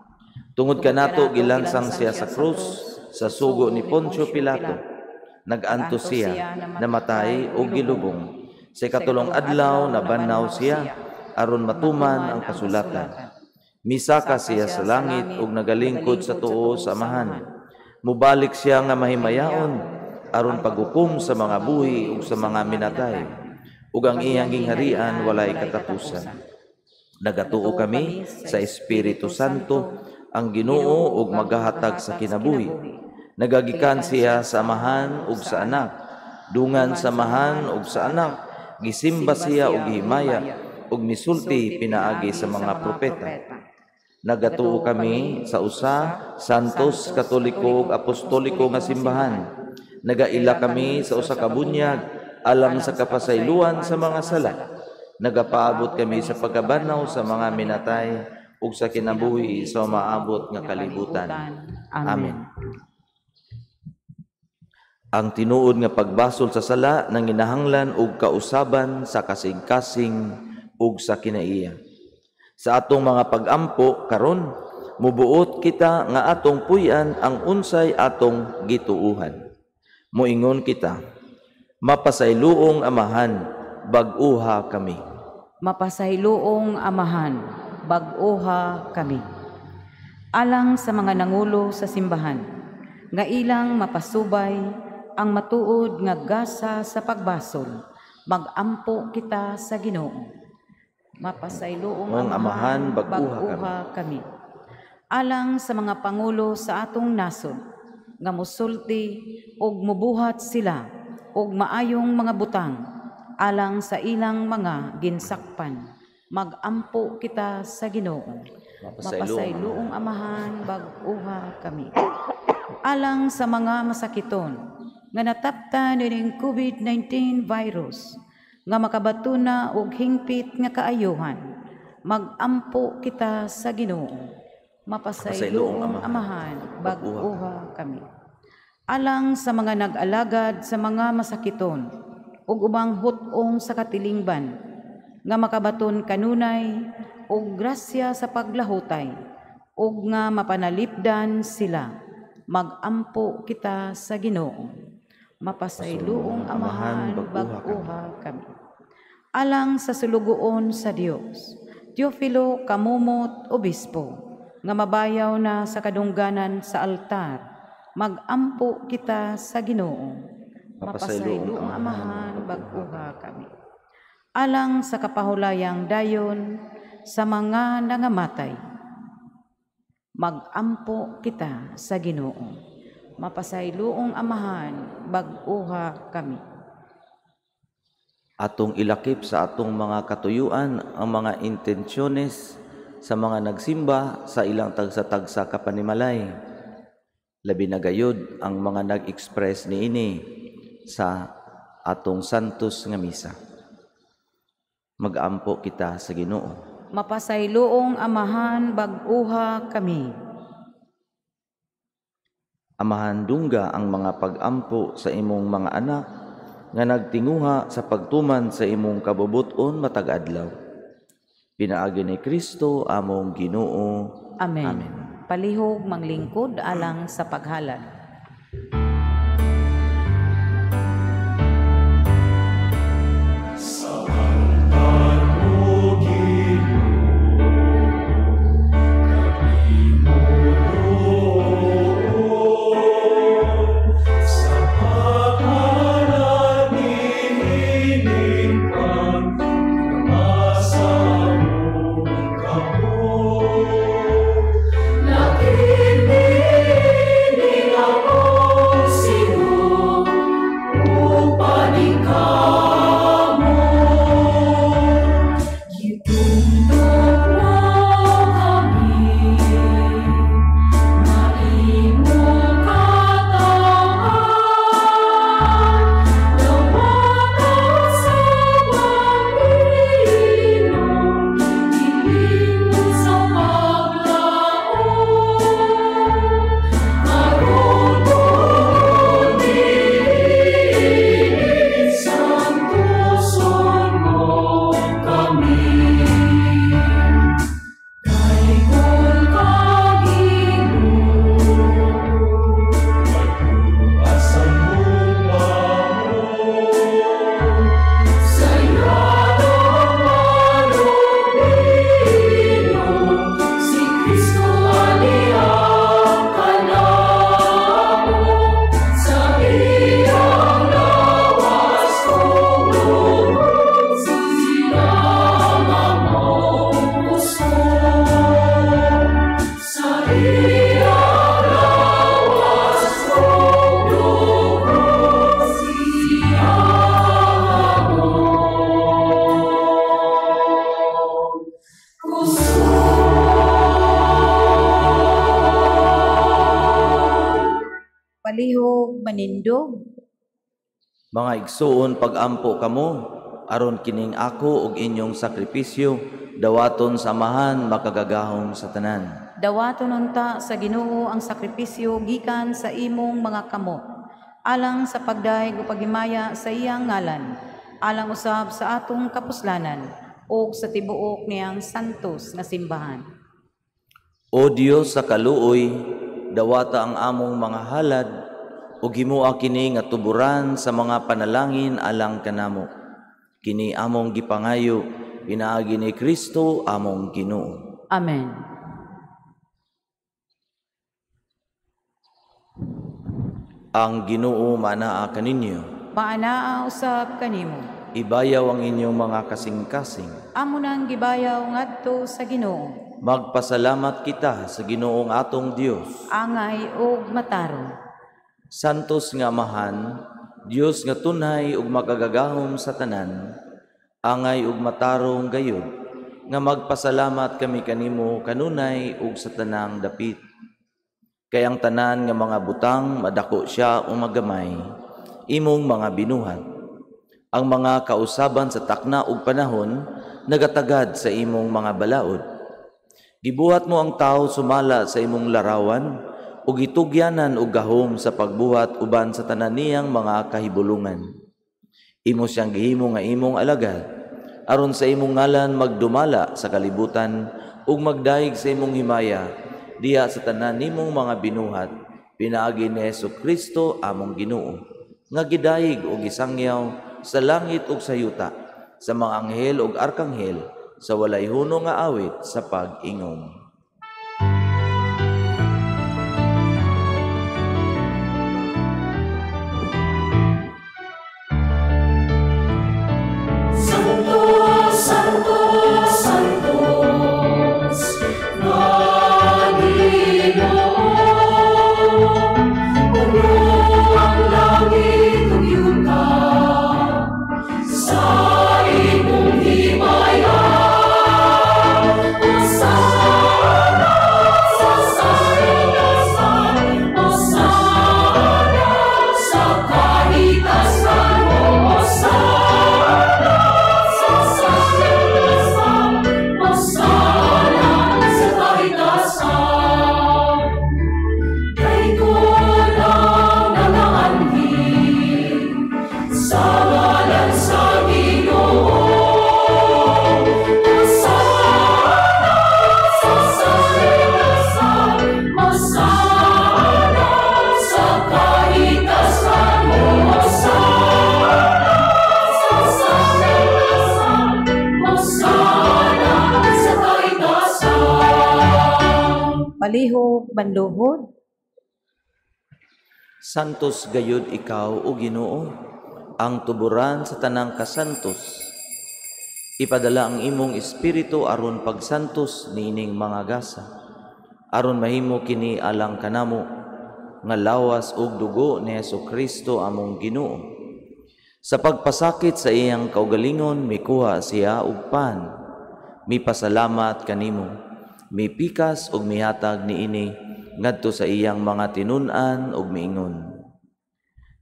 Tungod kanato gilansang siya sa krus sa sugo ni Poncio Pilato. Nag-antos siya, namatay ug gilubong. Sa ikatulong adlaw nabannaw siya aron matuman ang kasulatan. Misaka siya sa langit ug nagalingkod sa tuo sa Amahan. Mubalik siya nga mahimayaon aron paghukom sa mga buhi ug sa mga minatay, ug ang iyang gingharian walay katapusan. Nagatuo kami sa Espiritu Santo, ang Ginoo ug magahatag sa kinabuhi. Nagagikan siya sa Amahan ug sa Anak, dungan sa Amahan ug sa Anak, gisimba siya ug gihimaya ug misulti pinaagi sa mga propeta. Nagatuo kami sa usa santos, katoliko ug apostoliko nga simbahan. Nagaila kami sa usa ka bunyag alang sa kapasayloan sa mga sala. Nagapaabot kami sa pagkabanaw sa mga minatay ug sa kinabuhi sa maabot nga kalibutan. Amen. Ang tinuod nga pagbasol sa sala nanginahanglan og kausaban sa kasing-kasing ug sa kinaiya. Sa atong mga pag-ampo karon, mubuot kita nga atong puy-an ang unsay atong gituuhan. Moingon kita, mapasayloong Amahan, bag-uha kami.
Mapasayloong Amahan, bag-uha kami. Alang sa mga nangulo sa simbahan, nga ilang mapasubay ang matuod nga gasa sa pagbasol, magampo kita sa Ginoo. Mapasayloong
Amahan, bag-uha
kami. Alang sa mga pangulo sa atong nasod, nga musulti og mubuhat sila og maayong mga butang, alang sa ilang mga ginsakpan, magampo kita sa Ginoo. Mapasayloong Amahan, bag-uha kami. Alang sa mga masakiton nga nataptan nining COVID-19 virus, nga makabatuna og hingpit nga kaayuhan, magampo kita sa Ginoo. Mapasayloong Amahan, bag-uha kami. Alang sa mga nag-alagad sa mga masakiton ug ubang hut-ong sa katilingban, nga makabaton kanunay og grasya sa paglahutay ug nga mapanalipdan sila, magampo kita sa Ginoo. Mapasayloong Amahan, bag-uha kami. Alang sa sulugoon sa Dios, Teofilo Kamumot Obispo, nga mabayaw na sa kadungganan sa altar, magampo kita sa Ginoo. Mapasayloong Amahan, bag-uha kami. Alang sa kapahulayang dayon sa mga nangamatay, magampo kita sa Ginoo. Mapasayloong Amahan, bag-oha kami.
Atong ilakip sa atong mga katuyuan ang mga intensyones sa mga nagsimba sa ilang tagsa-tagsa kapanimalay. Labi na gayud ang mga nag-express niini sa atong santos nga misa. Mag-ampo kita sa Ginoo.
Mapasayloong Amahan, bag-oha kami.
Amahan, dungga ang mga pag-ampo sa imong mga anak nga nagtinguha sa pagtuman sa imong kabubut-on matag adlaw. Pinaagi ni Kristo among Ginoo.
Amen.
Amen.
Palihog manglingkod alang sa paghalad. Palihog manindog.
Mga igsuon, pag-ampo kamo aron kining ako ug inyong sakripisyo dawaton sa Amahan makagagahom sa tanan.
Dawaton unta sa Ginoo ang sakripisyo gikan sa imong mga kamot, alang sa pagdayeg ug paghimaya sa iyang ngalan, alang usab sa atong kapuslanan ug sa tibuok niyang santos nga simbahan.
O Dios sa kaluoy, dawata ang among mga halad ug himoa kini nga tuburan sa mga panalangin alang kanamo. Kini among gipangayo pinaagi ni Kristo among Ginoo.
Amen.
Ang Ginoo manaa kaninyo.
Maanaa usab kanimo.
Ibayaw ang inyong mga kasing-kasing.
Amo nang gibayaw ngadto sa Ginoo.
Magpasalamat kita sa Ginoong atong Dios.
Angay og matarong.
Santos nga Amahan, Dios nga tunhay ug makagagahom sa tanan, angay ug matarong gayud, nga magpasalamat kami kanimo kanunay ug sa tanang dapit. Kay ang tanan nga mga butang madako siya o magamay, imong mga binuhat. Ang mga kausaban sa takna ug panahon nagatagad sa imong mga balaod. Gibuhat mo ang tao sumala sa imong larawan ug gitugyanan og gahom sa pagbuhat uban sa tanan niyang mga kahibulungan. Imo siyang gihimo nga imong alagad aron sa imong ngalan magdumala sa kalibutan ug magdayeg sa imong himaya diha sa tanan nimong mga binuhat pinaagi ni Hesukristo among Ginoo, nga gidayeg ug gisangyaw sa langit ug sa yuta sa mga anghel ug arkanghel sa walay huno nga awit sa pag-ingong.
Santo, Santo, Santos, nga Ginoo,
ug manluhod.
Santos gayud ikaw, o Ginoo, ang tuburan sa tanang kasantos. Ipadala ang imong espiritu aron pagsantos niining mga gasa, aron mahimo kini alang kanamo nga lawas ug dugo ni Hesukristo among Ginoo. Sa pagpasakit sa iyang kaugalingon, mikuha siya og pan, mipasalamat kanimo, mipikas ug mihatag niini ngadto sa iyang mga tinun-an ug miingon: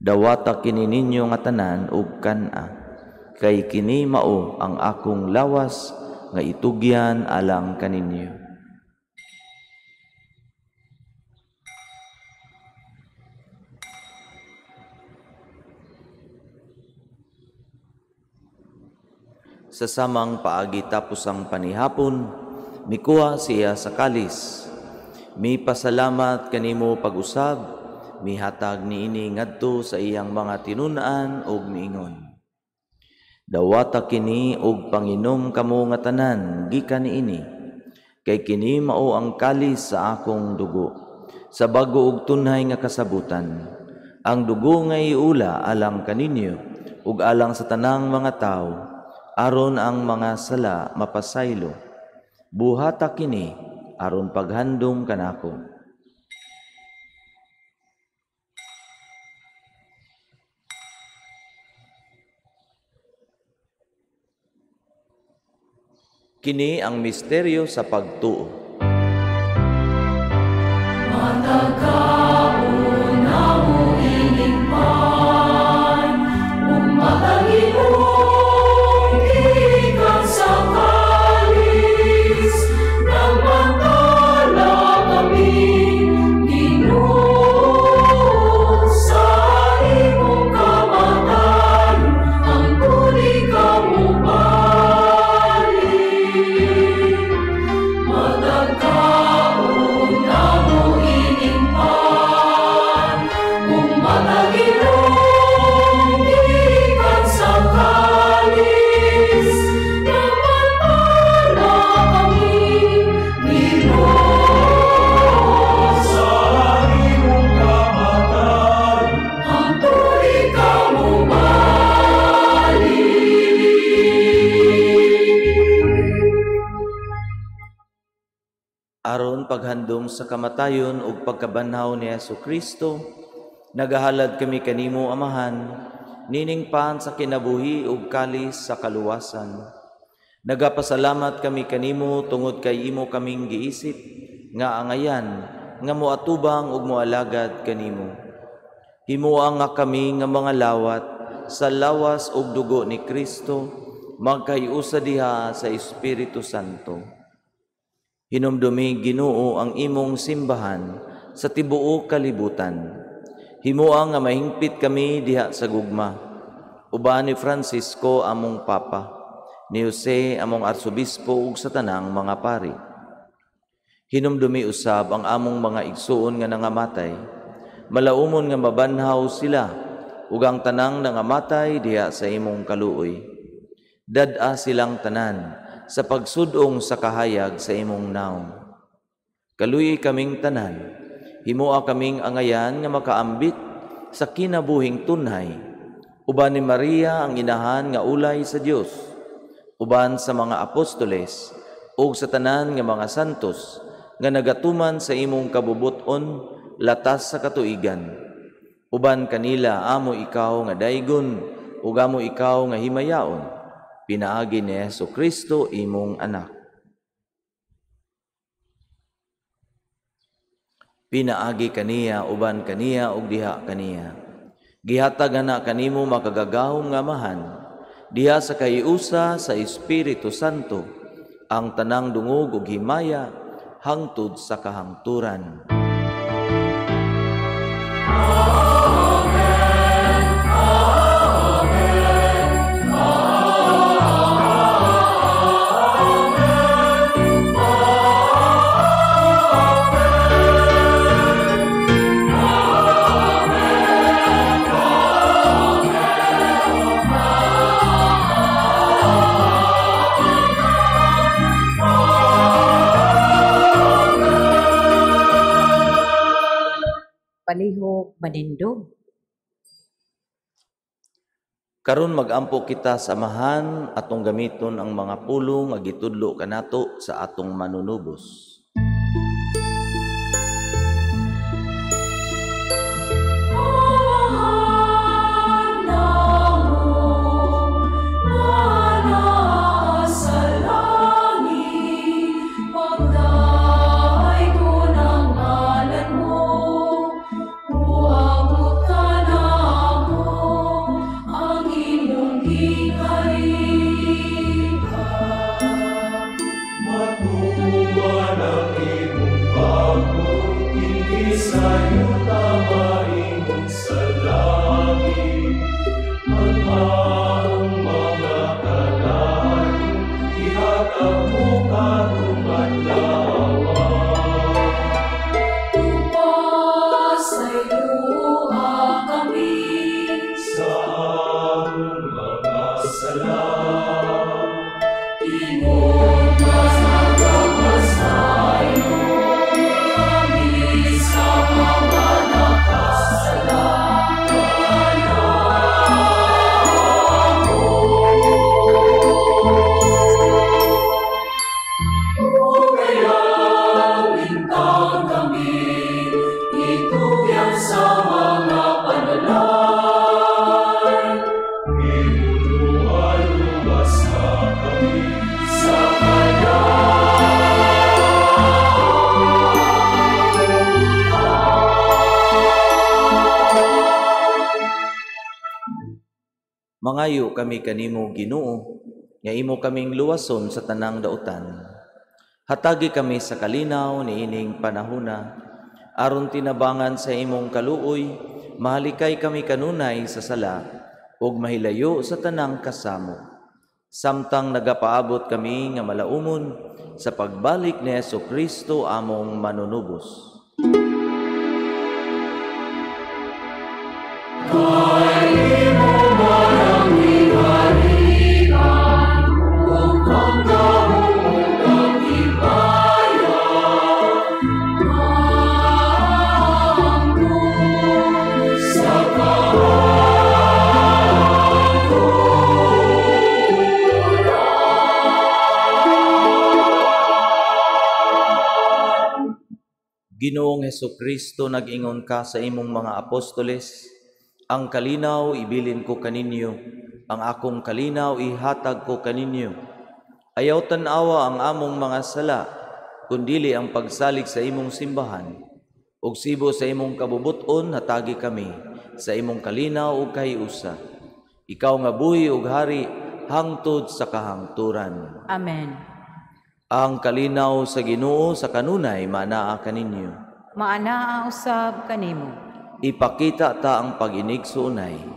Dawata kini ninyo nga tanan ug kan-a, kay kini mao ang akong lawas nga itugyan alang kaninyo. Sa samang paagi tapos ang panihapon, mikuha siya sa kalis. Mipasalamat kanimo pag-usab, mihatag niini ngadto sa iyang mga tinun-an ug miingon: Dawata kini og panginom kamo nga tanan gikan niini, kay kini mao ang kalis sa akong dugo, sa bago ug tunhay nga kasabutan. Ang dugo nga iula alang kaninyo ug alang sa tanang mga tawo, aron ang mga sala mapasaylo. Buhata kini aron paghandom kanako. Kini ang misteryo sa pagtuo.
Matagkaon namo ining pan, ug matag-inom gikan sa kalis, nagmantala kami, Ginoo, sa imong kamatayon, ang tuli ka mobalik. Matagkaon namo ining pan, ug matag-inom gikan sa kalis, nagmantala kami, Ginoo, sa imong kamatayon, ang tuli ka mobalik.
Aron paghandom sa kamatayon ug pagkabanhaw ni Hesukristo, nagahalad kami kanimo, Amahan, nining pan sa kinabuhi ug kalis sa kaluwasan. Nagapasalamat kami kanimo tungod kay imo kaming giisip nga angayan nga moatubang ug moalagad kanimo. Himoa nga kami nga mga lawat sa lawas ug dugo ni Kristo, magkahiusa diha sa Espiritu Santo. Hinumdumi, Ginoo, ang imong simbahan sa tibuok kalibutan. Himoa nga mahingpit kami diha sa gugma. Uban ni Francisco among Papa, ni Jose among Arsobispo ug sa tanang mga pari. Hinumdumi usab ang among mga igsuon nga nangamatay. Malaumon nga mabanhaw sila ug ang tanang nangamatay diha sa imong kaluoy. Dad-a silang tanan sa pagsudong sa kahayag sa imong naong. Kaluoy kaming tanan, himoa kaming angayan nga makaambit sa kinabuhing tunhay, uban ni Maria ang inahan nga ulay sa Dios, uban sa mga apostoles ug sa tanan nga mga santos nga nagatuman sa imong kabubut-on latas sa katuigan. Uban kanila amo ikaw nga daygon ug amo ikaw nga himayaon, pinaagi ni Hesukristo imong anak. Pinaagi kaniya, uban kaniya ug diha kaniya. Gihatag ana kanimo makagagahom nga Amahan, diha sa kahiusa sa Espiritu Santo, ang tanang dungog ug himaya hangtod sa kahangturan.
Amen. Amen. Amen. Amen. Amen.
Manindog.
Karon magampo kita sa Amahan atong gamiton ang mga pulong nga gitudlo kanato sa atong manunubos. Mangayo kami kanimo, Ginoo, nga imo kaming luwason sa tanang dautan. Hatagi kami sa kalinaw niining panahuna, aron tinabangan sa imong kaluoy, mahalikay kami kanunay sa sala ug mahilayo sa tanang kasamo. Samtang nagapaabot kami nga malaumon sa pagbalik ni Hesukristo among manunubos. Ginoong Hesukristo, nag-ingon ka sa imong mga apostoles, ang kalinaw ibilin ko kaninyo, ang akong kalinaw ihatag ko kaninyo. Ayaw tan-awa ang among mga sala, kundili ang pagsalig sa imong simbahan. Ug sibo sa imong kabubut-on, hatagi kami sa imong kalinaw ug kahiusa. Ikaw nga buhi ug hari hangtod sa kahangturan.
Amen.
Ang kalinaw sa Ginoo sa kanunay maanaa kaninyo.
Maanaa usab kanimo.
Ipakita ta ang pag-inigsuonay.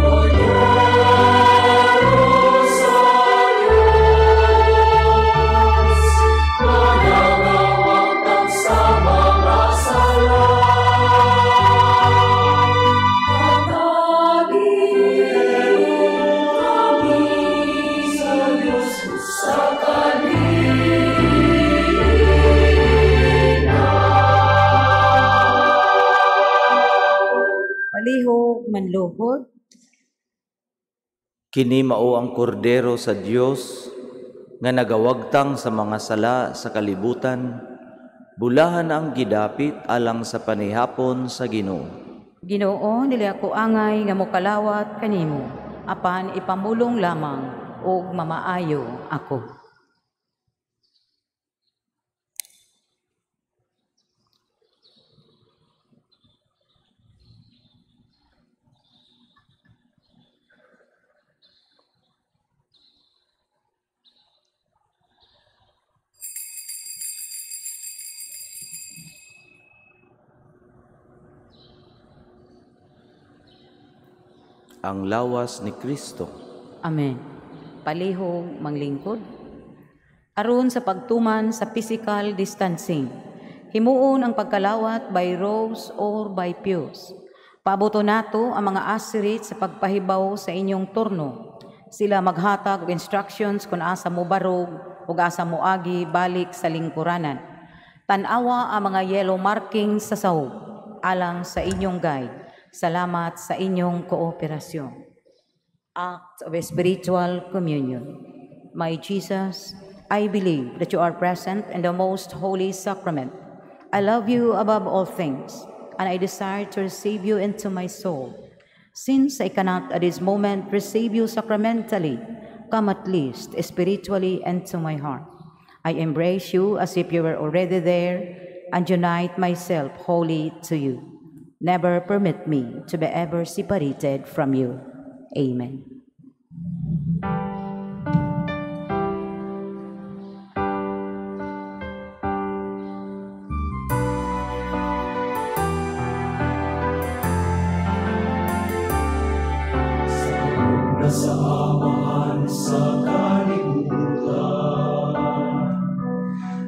Oh,
Maglingkod.
Kini mao ang kordero sa Dios nga nagawagtang sa mga sala sa kalibutan. Bulahan ang gidapit alang sa panihapon sa Ginoo.
Ginoo, dili ako angay nga mokalawat kanimo, apan ipamulong lamang ug mamaayo ako.
Ang lawas ni Kristo.
Amen. Palihog manglingkod. Aron sa pagtuman sa physical distancing, himuon ang pagkalawat by rows or by pews. Paaboto nato ang mga asirit sa pagpahibaw sa inyong turno. Sila maghatag og instructions kung asa mo barog ug asa mo agi balik sa lingkuranan. Tan-awa ang mga yellow markings sa sahog alang sa inyong guide. Salamat sa inyong kooperasyon. Act of Spiritual Communion. My Jesus, I believe that you are present in the most holy sacrament. I love you above all things, and I desire to receive you into my soul. Since I cannot at this moment receive you sacramentally, come at least spiritually into my heart. I embrace you as if you were already there and unite myself wholly to you. Never permit me to be ever separated from you. Amen.
Sa Amahan sa kalibutan,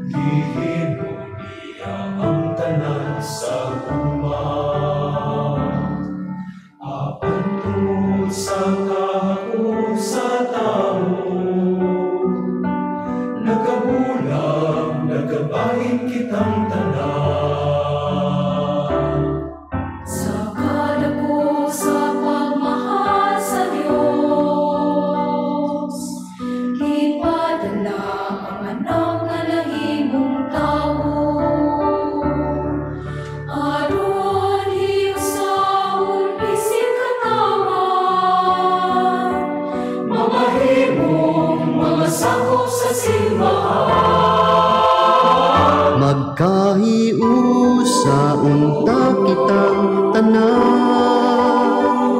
gihimo niya ang tanan sa gugma. Apan tungod sa kahakot sa tawo, nagkabulag, nagkabahin kitang tanan.
Sa kadako sa pagmahal sa Dios, gipadala ang anak nga nahimong tawo. Aron hiusahon bisin katawan,
mamahimong mga sakop sa simbahan.
Magkahiusa unta kitang tanan,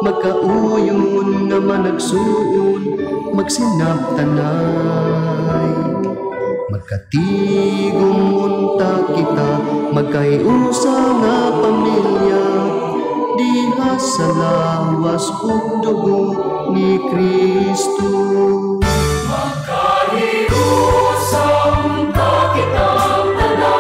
magkauyon nga managsuon, magsinabtanay. Magkatigom unta kita, magkahiusa nga pamilya, diha sa lawas ug dugo ni Kristo.
Magkahiusa unta kitang tanan,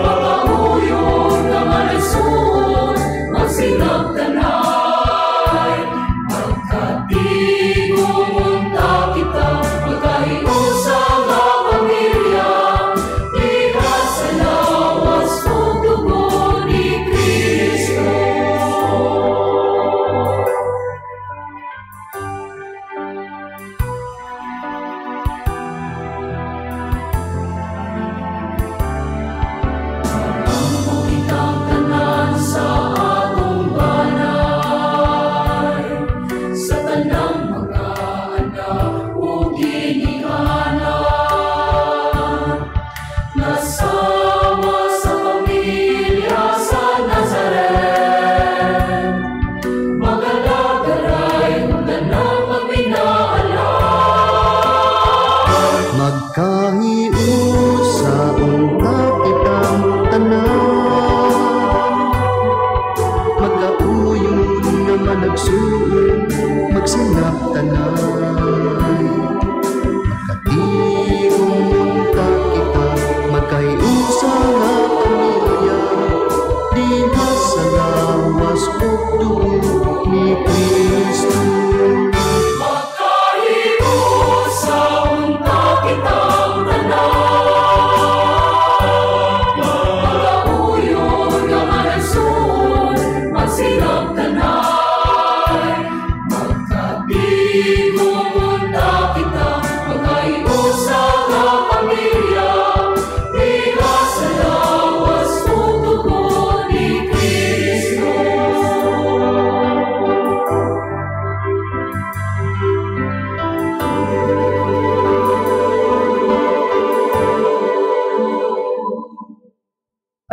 magkauyon nga managsuon, magsinabtanay. Magkatigom unta kita, magkahiusa nga pamilya, diha sa lawas ug dugo ni Kristo. Magampo kitang tanan sa atong banay, sa tanang mga anak ug ginikanan, nasama sa pamilya sa Nazaret, magalagaray ug tanang magminaalam.
Magkahiusa unta kitang tanan, magkauyon nga managsuon, magsinabtanay. Magkatigom unta kita, magkahiusa nga pamilya, diha sa lawas ug dugo ni Kristo.
Magkahiusa unta kitang tanan, magkauyon nga managsuon,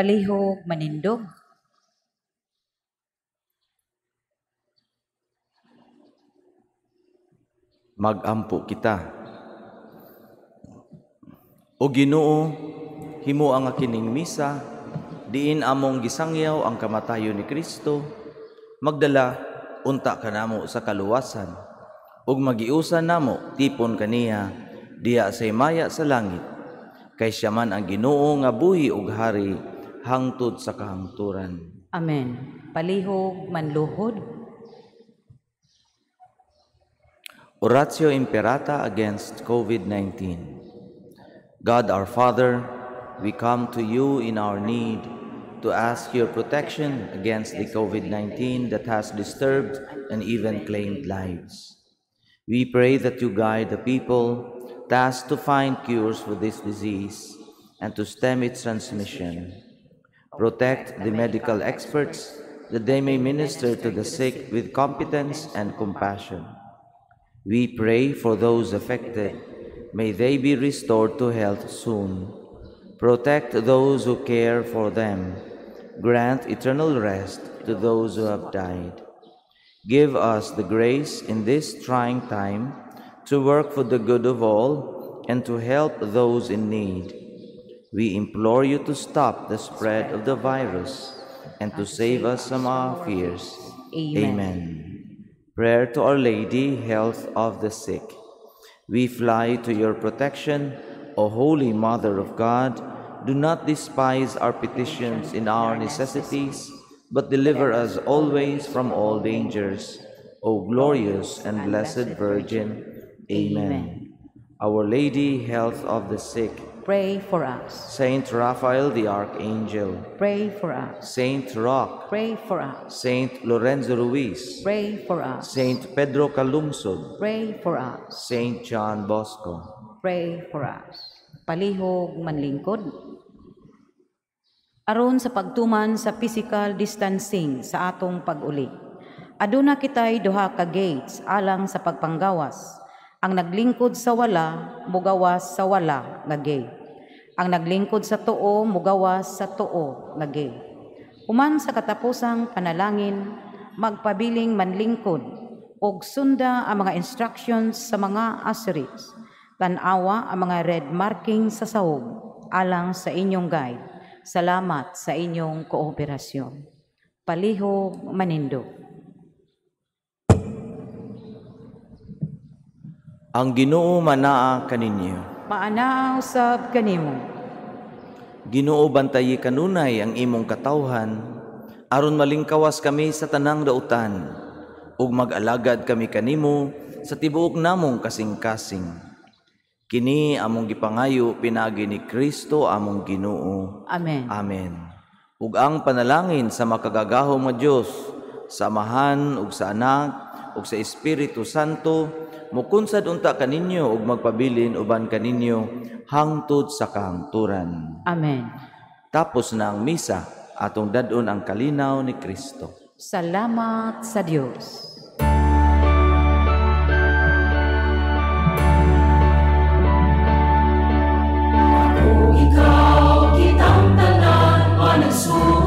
Palihog manindog.
Magampo kita. O Ginoo, himo ang kining misa, diin among gisangyaw ang kamatayon ni Kristo, magdala unta kanamo sa kaluwasan, ug magiusa namo tipon kaniya diya sa himaya sa langit, kay siya man ang Ginoo nga buhi ug hari hangtod sa kahangturan.
Amen. Palihog manluhod.
Oratio Imperata against COVID-19. God our Father, we come to you in our need to ask your protection against the COVID-19 that has disturbed and even claimed lives. We pray that you guide the people tasked to find cures for this disease and to stem its transmission. Protect the medical experts that they may minister to the sick with competence and compassion. We pray for those affected. May they be restored to health soon. Protect those who care for them. Grant eternal rest to those who have died. Give us the grace in this trying time to work for the good of all and to help those in need. We implore you to stop the spread of the virus and to save us from our fears.
Amen.
Amen. Prayer to Our Lady, Health of the Sick. We fly to your protection, O Holy Mother of God. Do not despise our petitions in our necessities, but deliver us always from all dangers. O glorious and blessed Virgin. Amen. Our Lady, Health of the Sick.
Pray for us.
Saint Raphael the Archangel.
Pray for us.
Saint Roch.
Pray for us.
Saint Lorenzo Ruiz.
Pray for us.
Saint Pedro Calungsod.
Pray for us.
Saint John Bosco.
Pray for us. Palihog manlingkod. Aron sa pagtuman sa physical distancing sa atong pag-uli. Aduna kitay duha ka gates alang sa pagpanggawas. Ang naglingkod sa wala, mugawas sa wala nga gate. Ang naglingkod sa tuo, mugawas sa tuo nga gate. Human sa katapusang panalangin, magpabiling manlingkod og sunda ang mga instructions sa mga asterisk. Tan-awa ang mga red marking sa sahog alang sa inyong guide. Salamat sa inyong kooperasyon. Palihog manindog.
Ang Ginoo manaa kaninyo.
Maanaa usab kanimo.
Ginoo, bantayi kanunay ang imong katawhan aron malingkawas kami sa tanang dautan ug mag-alagad kami kanimo sa tibuok namong kasing-kasing. Kini among gipangayo pinaagi ni Kristo among Ginoo.
Amen.
Amen. Ug ang panalangin sa makagagahom nga Dios, sa Amahan ug sa Anak ug sa Espiritu Santo mukunsad unta kaninyo ug magpabilin uban kaninyo hangtod sa kahangturan.
Amen.
Tapos na ang misa, atong dad-on ang kalinaw ni Kristo.
Salamat sa Dios.
Ako, ikaw, kitang tanan, managsuot.